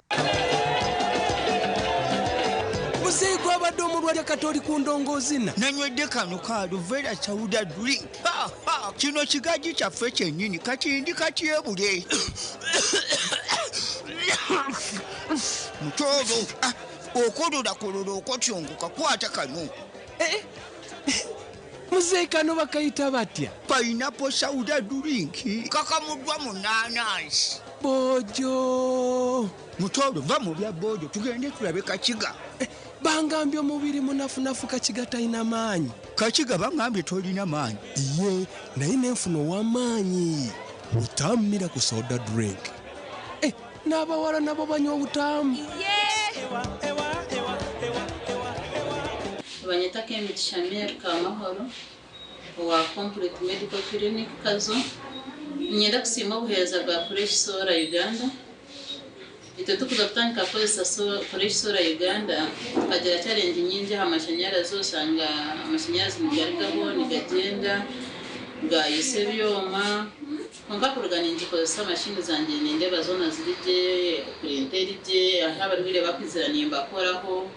Speaker 25: Muzeeyi gwabadde omulwadde kati oli ku ndongoozina.
Speaker 27: Nanywedde kano ka Aluvera Sauda Drink. Ha, ha, kino kigajji kyaffe kyennyini kati ndi katyebule. Mutooro, ah, okololakolola okotyongoka kwata kano.
Speaker 25: Eh, eh, muzeeyi kano bakayita batya?
Speaker 27: Pineapple Sauda Drink kakamuddwa mu naanansi.
Speaker 25: Boojo.
Speaker 27: Mutooro va mu bya boojo tugende tulabe kakiga.
Speaker 25: Bangambye omubiri munafunafu Kakiga talina maanyi.
Speaker 27: Kakiga bangambye tolina maanyi.
Speaker 25: Ye naye nenfuna ow'amaanyi. Butamu Miracle Soda Drink. Eh, n'abawala nabo banywa obutamu.
Speaker 1: Nibanyeta Kemigisha Mary Kamahoro owa Complete Medical Clinic Kazo. Niinyenda kusiima obuheereza bwa Fresh Solar Uganda. Itwe tukuza kutandika kukozesa Fresh Solar Uganda tukagira challenge nyingi aha mashanyarazi osanga amashanyarazi nigarugaho nigagyenda gayisa ebyoma kwonka kuruga ningikozesa mashini zangye nindeeba zoona ziri gye, purinta eri gye, ahu abarwaire bakwizira nimbakoraho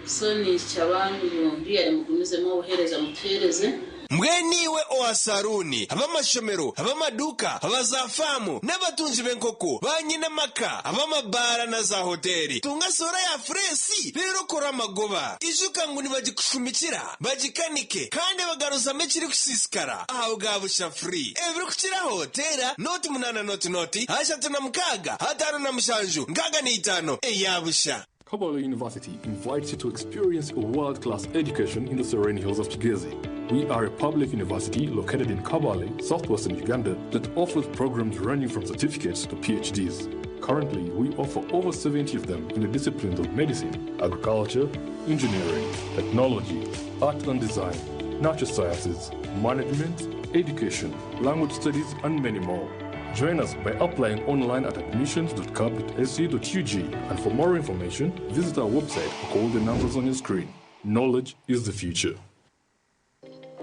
Speaker 1: so ninshaba ngu riyari mugumizemu obuheereza mutuheereze.
Speaker 25: Mbwenu iwe owa saruuni, ab'amashomero, ab'amaduuka, aba zaafaamu n'abatungi b'enkoko, baanyinamaka, ab'amabaara na zaahoteeri, tunga soora ya fureesi reero okore amagoba. Ijuka ngu nibagikushumikira, bagikanike kandi bagaruzamu ekirikusiisikara ahabwa busha free. Ebirikukiraho teera nooti munaana nooti nooti 36 57 65 eya busha.
Speaker 29: Kabale University invites you to experience a world-class education in the serene hills of Kigezi. We are a public university located in Kabale, southwestern Uganda, that offers programs ranging from certificates to PhDs. Currently, we offer over 70 of them in the disciplines of medicine, agriculture, engineering, technology, art and design, natural sciences, management, education, language studies, and many more. Join us by applying online at admissions.cab.ac.ug and for more information, visit our website or call the numbers on your screen. Knowledge is the future.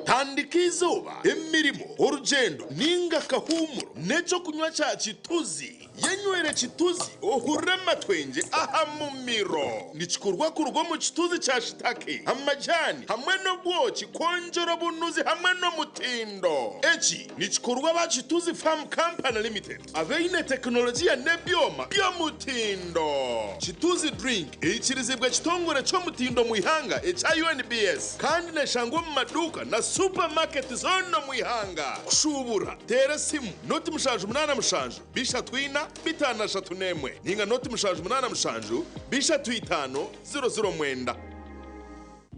Speaker 9: Tandika izooba, emirimo, orugyendo ninga akahuumuro n'ekyokunywa kya Kituzi. Yenywere Kituzi ohurire amatwengye aha mumiro. Nikikorwa kuruga omu kituzi kya shitake, amajani hamwe n'obwoki kwongyera obunuzi hamwe n'omutindo. Eki nikikorwa aba Kituzi Farm Company Limited abaine tekinologiya n'ebyoma by'omutindo. Kituzi Drink eikirizibwa ekitongore ky'omutindo omu ihanga ekya UNBS kandi neshangwa omu maduuka na supermarket zoona omu ihanga. Kushuubura teera esimu 0 787 34 531 ninga 0 787 35 009.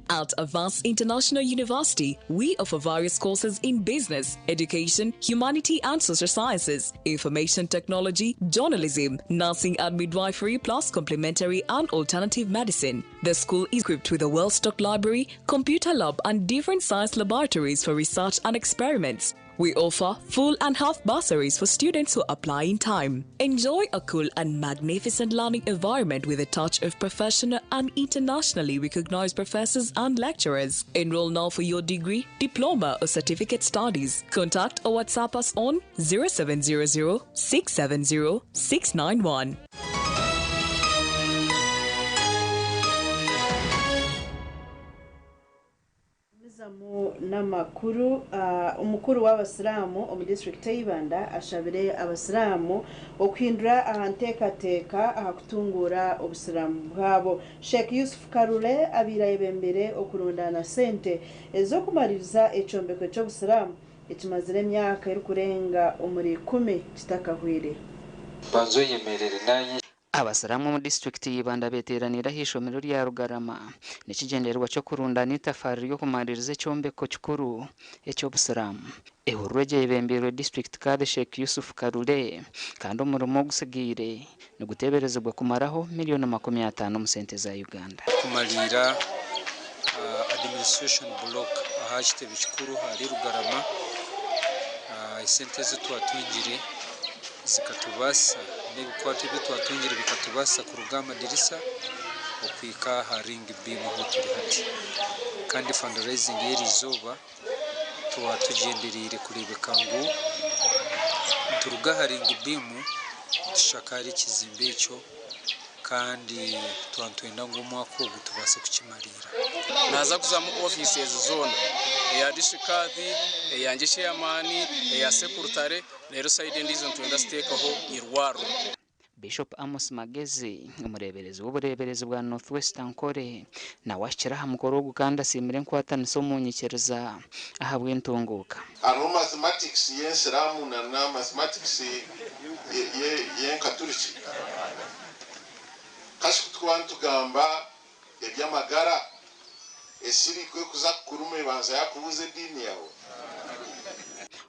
Speaker 24: At Avance International University, we offer various courses in business, education, humanity and social sciences, information technology, journalism, nursing and midwifery, plus complementary and alternative medicine. The school is equipped with a well-stocked library, computer lab, and different science laboratories for research and experiments. We offer full and half bursaries for students who apply in time. Enjoy a cool and magnificent learning environment with a touch of professional and internationally recognized professors and lecturers. Enroll now for your degree, diploma, or certificate studies. Contact or WhatsApp us on 0700 670 691.
Speaker 4: Gumizamu n'amakuru. Omukuru w'abasiraamu omu disitulikiti y'Ibanda ashabire abasiraamu okuhindura aha nteekateeka aha kutunguura obusiraamu bwabo. Sheikh Yusuf Karule abaire ayebembere okurundaana sente ez'okumaliriza ekyombeko ky'obusiraamu ekimazire emyaka erikurenga omuri 10 kitakahwire.
Speaker 10: Banza oyemerere nanye.
Speaker 14: Abasiraamu omu disitulikiti y'Ibanda beteeraniire aha ishomero rya Rugarama n'ekigyendererwa ky'okurundaana itafaari ry'okumaliriza ekyombeko kikuru eky'obusiraamu. Ehururu egyo eyebembeirwe disitulikiti Kadhi Sheikh Yusuf Karule kandi omurimo ogusigaire niguteeberezibwa kumaraho miliyoni 50 omu sente za Uganda.
Speaker 10: Kumaliira administration block aha kitebe kikuru ahari Rugarama, esente ezi twatungire zikatubaasa n'ebikwato ebi twatungire bikatubaasa kuruga aha madirisa okuhika aha ring beam ahu turi hati. Kandi fundraising y'eri izooba twatugyendereire kureebeka ngu nituruga aha ring beam tushakaare ekizimbe ekyo kandi twatwenda ngu omwaka ogu tubaase kukimariira.
Speaker 15: Naza kuzamu ofiisi ezi zoona, eya district kadhi, eyangye chairman, eya secretary, reero side endiijo nitwenda ziteekaho irwariro.
Speaker 14: Bishop Amos Magezi, omureeberezi w'obureeberezi bwa North West Ankole, nawe ahikire aha mukoro ogu kandi asiimire enkwatanisa omu nyikiriza ahabw'entunguuka.
Speaker 18: Hariho mathematics y'ensiraamu na na mathematics y'enkaturiki. Kashi kutukuba nitugamba Eby'amagara, esiri ku erikuza kukuruma ebanza yaakubuuza ediini yaawe.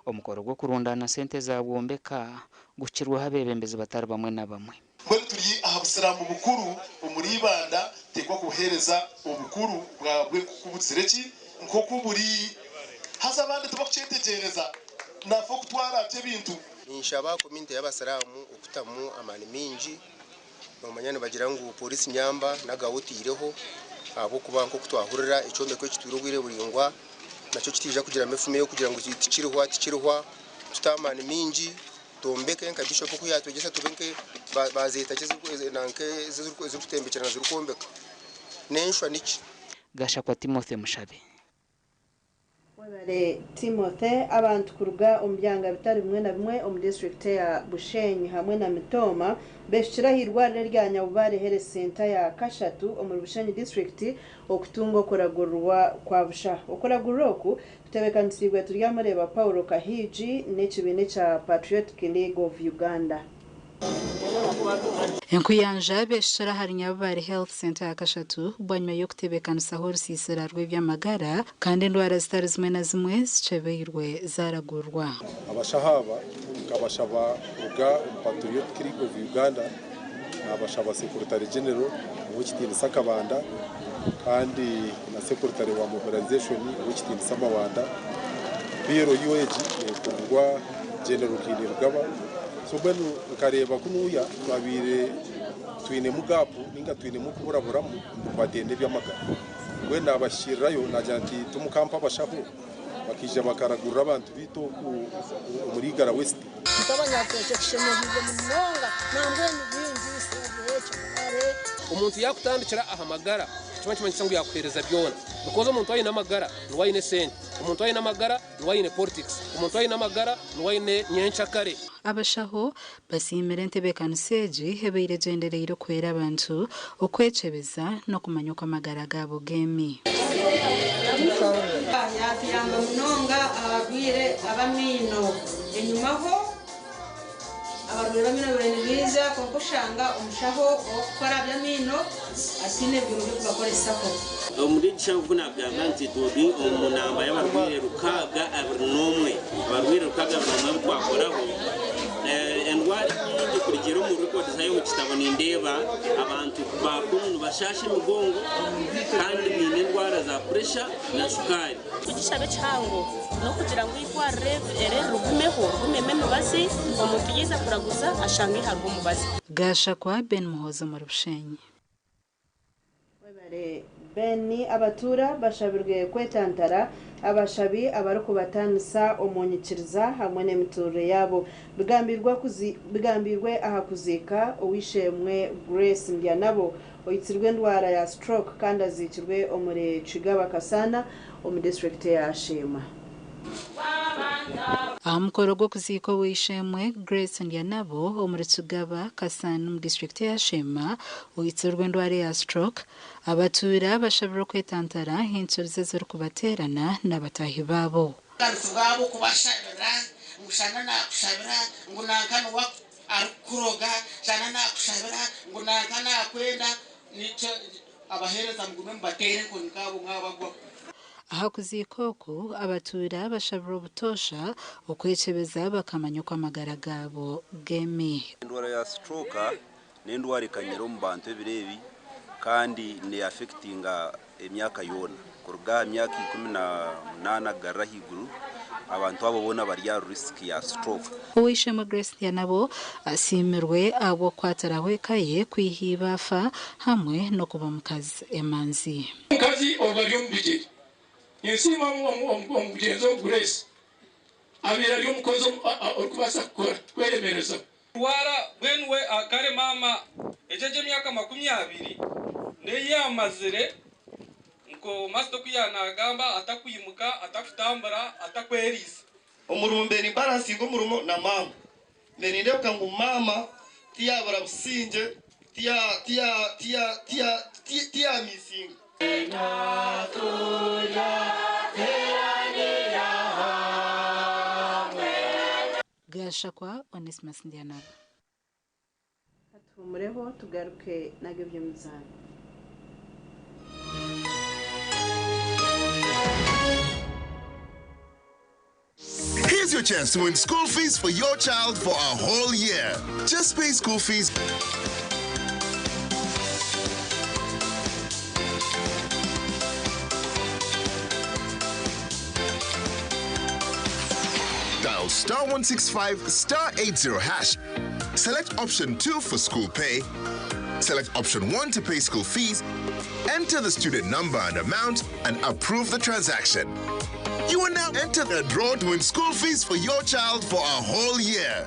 Speaker 14: Omukoro gw'okurundaana sente za Bwombeka guhikirweho abeebembezi batari bamwe na bamwe.
Speaker 2: Mbwenu turi aha busiraamu bukuru omuri Ibanda teekwa kubuheereza obukuru bwabwe nk'oku bugizire ki? Nk'oku buri. Haza abandi tibakukyetegyereza nafa okutwara atyo ebintu.
Speaker 3: Ninshaba community y'abasiraamu okutamu amaani maingi, nomanya nibagira ngu police nyamba nagawe oteireho ahabw'okuba nk'oku twahurira ekyombeko ekitwire obwire buraingwa nakyo kitiija kugiramu efumu ey'okugira ngu tikirihwa tikirihwa, tute amaani maingi twombeke nka Bishop oku yatwegyesa tube nke bazeeta ki nanka ezirikutembekyerana zirikwombeka n'enshwa niki.
Speaker 14: Gashakwa Timothy Mushabe.
Speaker 4: Webare Timothy. Abantu kuruga omu byanga bitari bimwe na bimwe omu disiturikiti eya Bushenyi hamwe na Mitooma beshukire ah'eirwariro erya Nyabubare Health Centre ya kashatu omuri Bushenyi disiturikiti okutunga okuragurirwa kwa busha. Okuragurira oku kutebekanisiibwe Turyamureeba Paul Kahiigi n'ekibiina ekya Patriotic League of Uganda.
Speaker 13: Enkuyanja beeshukire ahari Nyabubare Health Centre ya kashatu bwanyima y'okutebeekanisaho orusiisira rw'eby'amagara kandi endwara zitari zimwe na zimwe zikyebeirwe zaaragurwa.
Speaker 17: Abashaho aba nkabashaba kuruga omu Patriotic League of Uganda, nabashaba Secretary General Owekitiinisa Kabanda kandi na Secretary wa Mobilisation Owekitiinisa Mawanda. PLU egi nekurirwa General Kainerugaba. So mbwenu nkareeba kunuya twabaire twinemu gap ninga twinemu okuburaburamu omubikwataine n'ebyamagara. Mbwenu nabashikiirirayo nagira nti timukampa abashaho bakaija bakaragurira abantu baitu oku omuri Igara West.
Speaker 23: Nk'abanyatwekye tushemereirwe munonga nambwenu bingi ekyo.
Speaker 15: Omuntu yakutandikira aha magara nikiba nikimanyisa ngu yakuhereza byona because omuntu ayine amagara niwe ayine esente, omuntu ayine amagara niwe ayine politics, omuntu ayine amagara niwe ayine nyenkyakare.
Speaker 13: Abashaho basiimire entebeekanisa egi ebaire egyendereire okuhwera abantu okwekyebeza n'okumanya oku amagara gaabo geemi.
Speaker 24: Yaatuyamba munonga abarwaire ab'amaino. Enyimaho abarwaire b'amaino babaire nibaija kwonka oshanga omushaho ow'okukora aha by'amaino ataine byoma by'okubakoresaho.
Speaker 25: Omuri egi shaaha oku naagamba nti turi omu namba y'abarwaire 621. Abarwaire 621 abu twakoraho, endwara enyingi kurugiirira omu records zayo omu kitabo nindeeba abantu ba kunu nibashaasha emigongo kandi baine endwara za puresha na shukaari.
Speaker 26: Kugishaba ekihango n'okugira ngu eirwariro eri rigumeho, rigumemu emibazi, omuntu yaiza kuraguza ashange hariho omubazi.
Speaker 13: Gashakwa Ben Muhoozi omuri Bushenyi.
Speaker 4: Webare Ben. Abatuura bashabirwe kwetantara abashabi abarikubataanisa omu nyikiriza hamwe n'emiturire yaabo. Bigambirwe aha kuziika ow'eishe-emwe Grace Ndyanabo oitsirwe endwara ya stroke kandi aziikirwe omuri Kigaba Kasana omu disiturikiti eya Sheema.
Speaker 13: Aha mukoro gw'okuziika ow'eishe-emwe Grace Ndyanabo omuri Kigaba, Kasana omu disiturikiti eya Sheema oitsirwe endwara eya stroke, abatuura bashabirwe okwetantara enkiriza ezirikubateerana n'abataahi baabo.
Speaker 27: Abantu baabo kubashabira ngu shana nakushabira ngu nanka niwe arikukuroga, shana nakushabira ngu nanka nakwenda, nikyo abaheereza mugume mubateere enkoni nkaabo mwabagwaho.
Speaker 13: Aha kuziika oku, abatuura bashabirwe obutoosha okwekyebeza bakamanya oku amagara gaabo geemi.
Speaker 19: Endwara ya stroke n'endwara ekanyire omu bantu ebiro ebi kandi neafectinga emyaka yoona kuruga aha myaka 18 kugarura ahaiguru abantu abo boona bari aha risk ya stroke.
Speaker 13: Ow'eishe-emwe Grace Ndyanabo asiimirwe ahabw'okukwatiraho eka ye kwiha iba afa hamwe n'okuba omukazi emanzi.
Speaker 29: Omukazi ogu ari omu bigyere. Ninsiima omugyenzi ogu Grace. Abaire ari omukozi orikubaasa kukora kweremerezaho.
Speaker 20: Rwara mbwenu we kare maama egyo egy'emyaka 20 n'ei yaamazire nko Master oku yaanaagamba atakwimuka, atakutambura, atakweriisa.
Speaker 21: Omurimo mbe nimbalansinga omurimo na maama. Mbe nindebuka ngu maama tiyabura busingye, tiya tiya tiya tiya tiyamisinga.
Speaker 13: Gashakwa Onesmus Ndyanabo.
Speaker 4: Katuhumureho tugaruke nag'eby'emizaano.
Speaker 18: Here's your chance to win school fees for your child for a whole year. Just pay school fees. Dial star 165 star 80 hash. Select option 2 for school pay. Select option 1 to pay school fees. Enter the student number and amount and approve the transaction. You will now enter the draw to win school fees for your child for a whole year.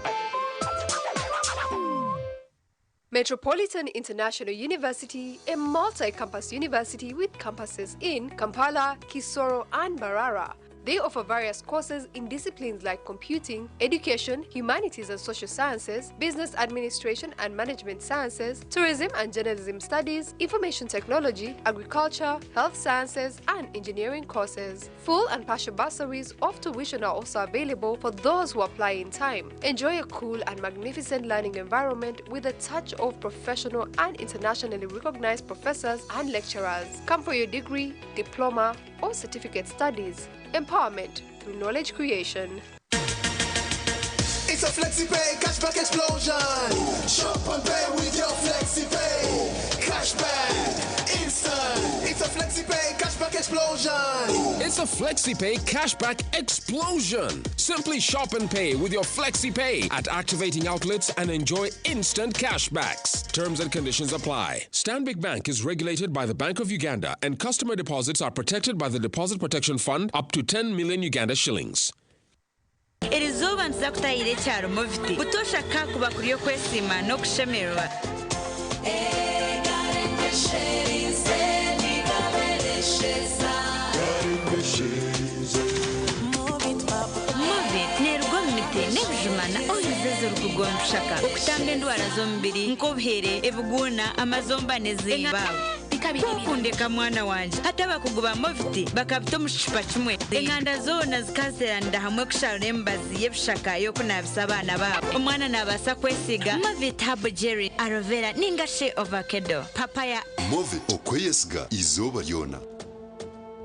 Speaker 5: Metropolitan International University, a multi campus university with campuses in Kampala, Kisoro, and Barara. They offer various courses in disciplines like computing, education, humanities and social sciences, business administration and management sciences, tourism and journalism studies, information technology, agriculture, health sciences, and engineering courses. Full and partial bursaries of tuition are also available for those who apply in time. Enjoy a cool and magnificent learning environment with a touch of professional and internationally recognized professors and lecturers. Come for your degree, diploma, or certificate studies. Empowerment through knowledge creation.
Speaker 6: It's a FlexiPay cashback explosion. Shop and pay with your FlexiPay. Cashback, instant. It's a FlexiPay cashback explosion.
Speaker 7: It's a FlexiPay cashback explosion. Simply shop and pay with your FlexiPay at activating outlets and enjoy instant cashbacks. Terms and conditions apply. Stanbic Bank is regulated by the Bank of Uganda and customer deposits are protected by the Deposit Protection Fund up to 10 million Uganda shillings.
Speaker 8: Erizooba nituza kutahira ekyaro Moviti butoosha kakuba kuri okwesiima n'okushemererwa. Movit neeruga omu miti n'ebijuma na oils ezirikugondushaka okutamba endwara z'omubiri nk'obuhere, ebiguuna, amazomba n'ezimba. Kwokundeka mwana wangye hati abakugu ba Movit bakabita omu kicupa kimwe enganda zoona zikazeranira hamwe kusharura emibazi y'ebishaka y'okunabisa abaana baabo omwana nabaasa kwesiga Movit herbal jelly, aloe vera ninga shi avocado, papaya.
Speaker 11: Move okweyesiga izooba ryona.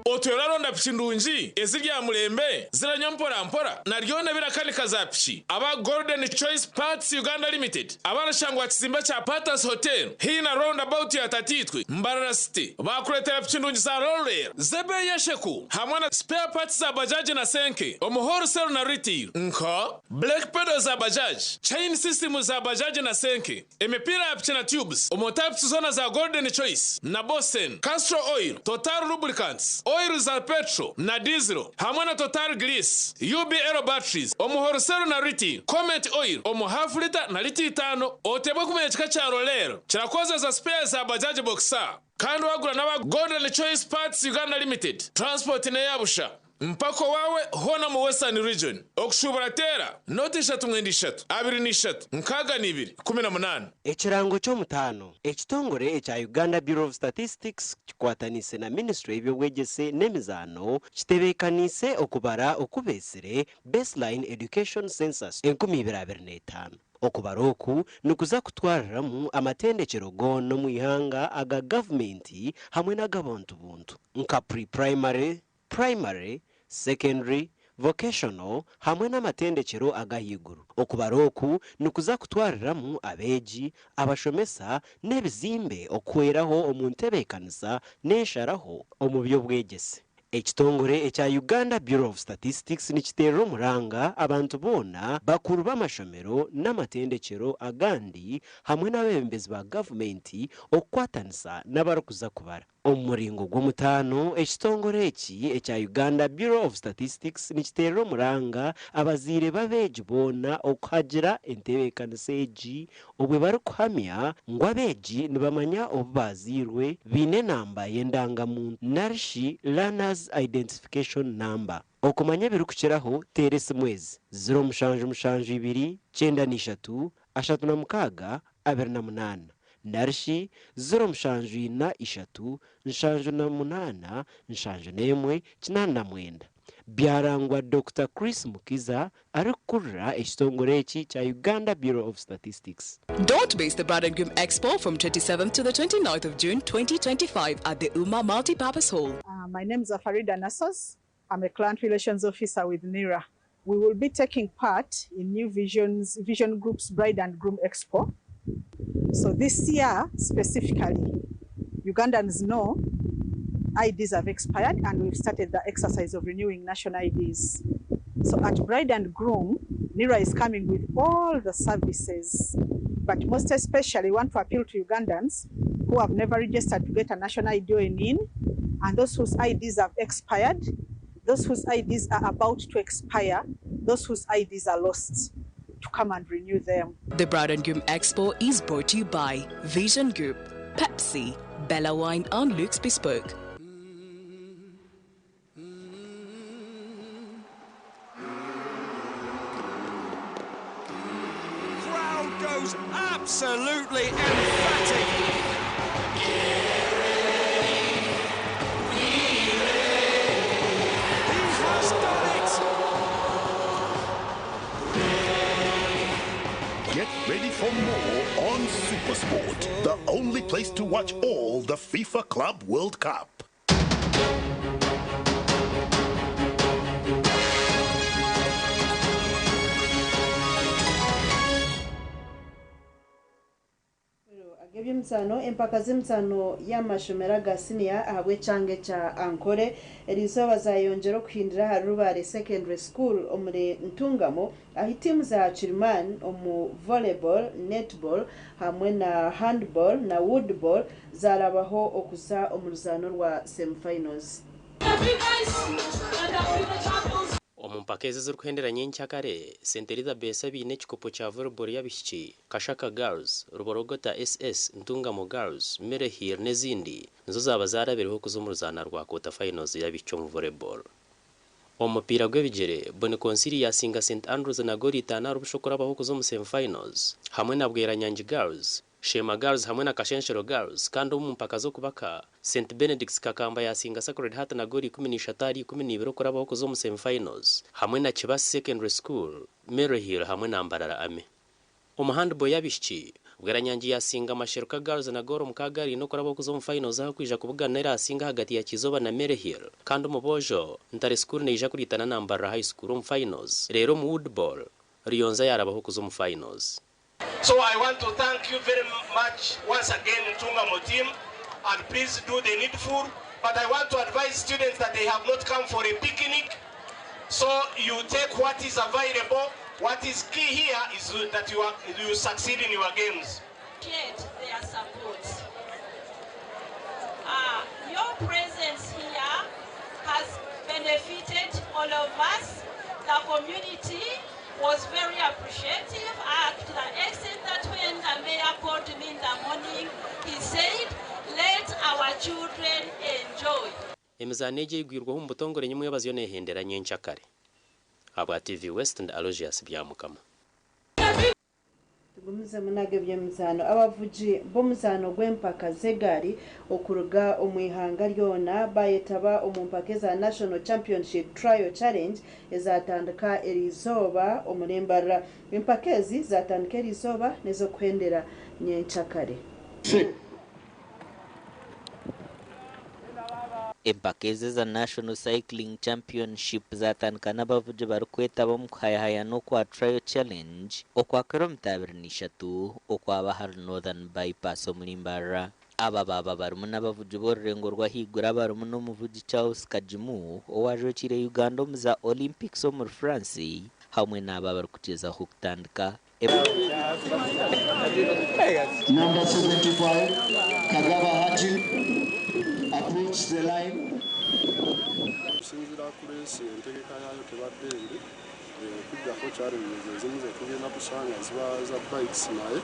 Speaker 9: Otyo oraronda piki ndungi eziri aha murembe ziranywa mporampora na ryona birakanika za piki aba Golden Choice Parts Uganda Limited abarashangwa aha kizimbe kya Patas Hotel haihi na round about ya Tatiitwe Mbarara City bakureetera piki ndungi za Roller z'ebeeyi esheku hamwe na spare parts za Bajaj na Senke omu wholesale na retail nka brake pedal za Bajaj, chain system za Bajaj na Senke, emipiira ya piki na tubes omu types zoona za Golden Choice na Bosen, Castrol Oil, Total Lubricants, oil za petrol na diesel hamwe na Total Grease, UBL batteries omu wholesale na retail, Comet Oil omu half liter na lita itaano. Oteebwe kumanya ekika kya Roller kirakozesa spare za Bajaj Boxer kandi wagura n'aba Golden Choice Parts Uganda Limited transport n'eyabusha mpaka owaawe hoona omu Western Region. Okushuubura teera noti ishatu mwenda ishatu abiri na ishatu nkaaga na ibiri ikumi na munaana.
Speaker 12: Ekirango ky'omutaano, Ekitongore ekya Uganda Bureau of Statistics kikwataniise na Ministry y'eby'obwegyese n'emizaano kitebeekaniise okubara oku beetsire Baseline Education Census 2025. Okubara oku nikuza kutwariramu amatendekyero goona omu ihanga aga gavumenti hamwe n'ag'abantu buntu nka pre-primary, primary, secondary, vocational hamwe n'amatendekyero ag'ahaiguru. Okubara oku nikuza kutwariramu abeegi, abashomesa n'ebizimbe okuhweraho omu ntebeekanisa n'ensharaho omu by'obwegyese. Ekitongore ekya Uganda Bureau of Statistics nikiteerera omuranga abantu boona, bakuru b'amashomero n'amatendekyero agandi hamwe n'abeebembezi ba gavumenti okukwatanisa n'abarikuza kubara. Omu muringo gw'omutaano, ekitongore eki ekya Uganda Bureau of Statistics nikiteerera omuranga abazaire b'abeegi boona okuhagira entebeekanisa egi obwe barikuhamya ngu abeegi nibamanya obu baazairwe, baine enamba y'endangamuntu narishi Learner's Identification Number. Okumanya ebirikukiraho teera esimu ezi, ziro mushanju mushanju ibiri kyenda n'ishatu ashatu na mukaaga abiri na munaana narishi ziro mushanju ina ishatu nshanju na munaana nshanju n'emwe kinaana na mwenda. Byarangwa Dokita Chris Mukiza arikukurira ekitongore eki kya Uganda Bureau of Statistics.
Speaker 24: Don't miss the Bride and Groom Expo from 27th to the 29th of June 2025 at the Uma Multipurpose Hall.
Speaker 16: My name is Farida Nassos. I'm a client relations officer with NIRA.
Speaker 1: We will be taking part in New Vision's Vision Group's Bride and Groom Expo. So this year specifically, Ugandans know IDs have expired and we've started the exercise of renewing national IDs. So at Bride and Groom, NIRA is coming with all the services, but most especially want to appeal to Ugandans who have never registered to get a national ID or an IN, and those whose IDs have expired, those whose IDs are about to expire, those whose IDs are lost, to come and renew them.
Speaker 24: The Bride and Groom Expo is brought to you by Vision Group, Pepsi, Bella Wine, and Luke's Bespoke.
Speaker 2: Crowd goes absolutely emphatic. He has done it!
Speaker 9: Get ready for more on Supersport, the only place to watch all the FIFA Club World Cup.
Speaker 4: Ag'ebyemizaano empaka z'emizaano y'amashomero aga siniya ahabw'ekyanga ekya Ankole erizooba zayongyera okuhindura ahari Rubare Secondary School omuri Ntungamo ahi tiimu za Kiriman omu volleyball, netball hamwe na handball na woodball zarabaho okuza omu ruzaano rwa semifinals.
Speaker 3: Omu mpaka ezi ezirikuhendera nyenkyakare, St Elizabeth abaine ekikopo kya volleyball y'abaishiki, Kashaka Girls, Ruborogota SS, Ntungamo Girls, Maryhill n'ezindi nizo zaaba zarabireho kuza omu ruzaana rwa quarter finals y'abaishiki omu volleyball. Omu mupiira gw'ebigyere, Boni Consili yasinga St Andrews na goolo itaano ahari busha okurabaho kuza omu semi finals hamwe na Bweranyangi Girls, Sheema Girls hamwe na Kashenshero Girls kandi omu mpaka z'okubaka, St Benedict's Kakamba yasinga Sacred Heart na goolo 13 ahari 12 okurabaho kuza omu semi finals hamwe na Kibasi Secondary School, Maryhill hamwe na Mbarara Army. Omu handball y'abaishiki, Bweranyangi yasinga Masheruka Girls na goolo 6 ahari 4 okurabaho kuza omu finals ahakwija kubugana erasinga ahagati ya Kizooba na Maryhill kandi omu boojo, Ntare School neija kuriitana na Mbarara High School omu finals reero omu woodball, Ruyonza yarabaho kuza omu finals.
Speaker 10: So I want to thank you very much once again, Ntungamo team, and please do the needful. But I want to advise students that they have not come for a picnic. So you take what is available. What is key here is that you succeed in your games.
Speaker 14: Appreciate their support. Your presence here has benefited all of us. The community was very appreciative to the extent that when the mayor called me in the morning, he said, let our children enjoy.
Speaker 3: Emizaano egi eigwirweho omu butongore nyomwebazyo neehendera nyenkyakare. Ahabwa TV West ndi Aloysius Byamukama.
Speaker 4: Tugumizemu n'ag'eby'emizaano. Abavugi b'omuzaano gw'empaka z'egaari okuruga omu ihanga ryona bayetaba omu mpaka eza National Championship Trial Challenge ezatandika erizooba omuri Mbarara. Empaka ezi zatandika erizooba n'ez'okuhendera nyenkyakare.
Speaker 16: Empaka ezi eza National Cycling Championship zatandika n'abavugi barikwetaba omu kuhayahayana okwa Trial Challenge okwa kilomita 23 okwaba ahari Northern Bypass omuri Mbarara. Aba baaba barimu n'abavugi b'orurengo rw'ahaiguru abarimu n'omuvugi Charles Kagimu owajwekiire Uganda omu za Olympics omuri France hamwe n'abo abarikugyezaho kutandika.
Speaker 17: Number 75, Kagaba Haji, approach the line.
Speaker 22: Okusinziira ku leesi entegeka yaayo tebadde mbi, okuggyako challenges ezimu ze tugenda tusanga ziba za bikes naye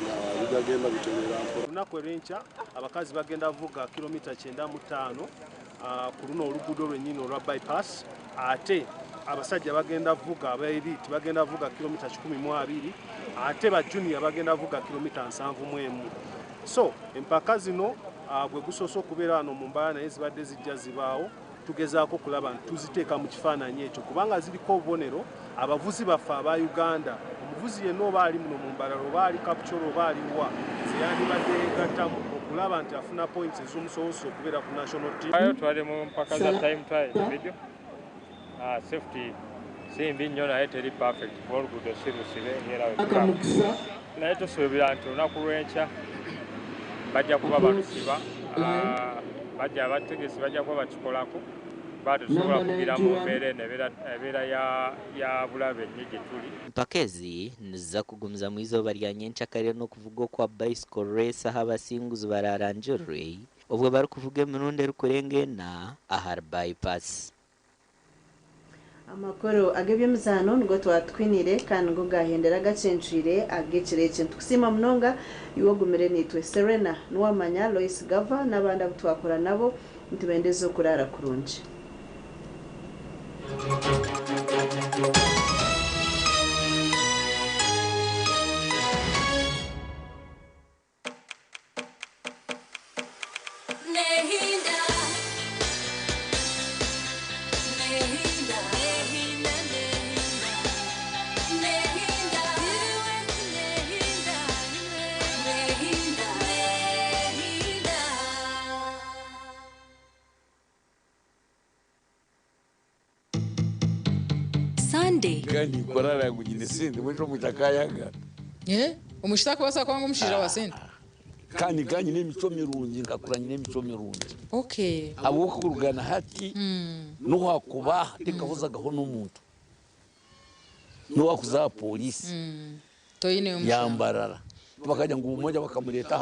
Speaker 22: nga bigagenda bitereera mpola.
Speaker 28: Olunaku olw'enkya abakazi bagenda vuga kilomita 95 ku luno oluguudo lwennyini olwa bypass, ate abasajja bagenda vuga aba elite bagenda vuga kilomita 120, ate ba junior bagenda vuga kilomita 71. So empaka zino gwe gusoose okubeera wano mu Mbarara naye zibadde zijja zibaawo, tugezaako okulaba nti tuziteeka mu kifaananyi ekyo kubanga ziriko obubonero abavuzi baffe aba Uganda. Omuvuzi yenna oba ali muno mu Mbarara oba ali Kapchorwa oba ali wa zeyandibadde yeegattamu okulaba nti afuna points ez'omusobosa okubeera ku national team.
Speaker 30: Ayo twali mu mpaka za time trial individual. Safety
Speaker 15: Si mbi nnyo naye teri perfect kuba oluguudo si lusibe ng'era bwe tulaba. Naye tusuubira nti olunaku lw'enkya bajja kuba balusiba, bajja abategesi bajja kuba bakikolako kuba tetusobola kugira mu mbeera eno ebeera ya bulabe nnyo gye tuli.
Speaker 16: Empaka ezi niziza kugumizamu eizooba rya nyenkyakare n'okuvuga okwa bicycle race ahu abasinguzi bararangirire obwo barikuvuga emirundi erikurenga ena ahari bypass.
Speaker 4: Amakuru ag'ebyemizaano nigo twatwinire kandi nigo gahendera gacencwire ag'ekiro eki. Nitukusiima munonga iwe ogumire naitwe. Serena Nuwamanya, Lois Gava n'abandi abu twakora nabo nitubendeza okuraara kurungi.
Speaker 19: Sunday.
Speaker 20: Kandi korara kugira sente mwisho mutakayaga.
Speaker 21: Eh? Omushita akubasa kwanga omushija wa sente.
Speaker 20: Kandi kanye n'emico mirungi nkakuranye n'emico mirungi.
Speaker 21: Okay.
Speaker 20: Ahabw'okurugana hati n'owakubaha tekahozagaho n'omuntu. N'owakuza aha polisi.
Speaker 21: Toine omushija.
Speaker 20: Yambarara. Bakagira ngu umoja bakamureta.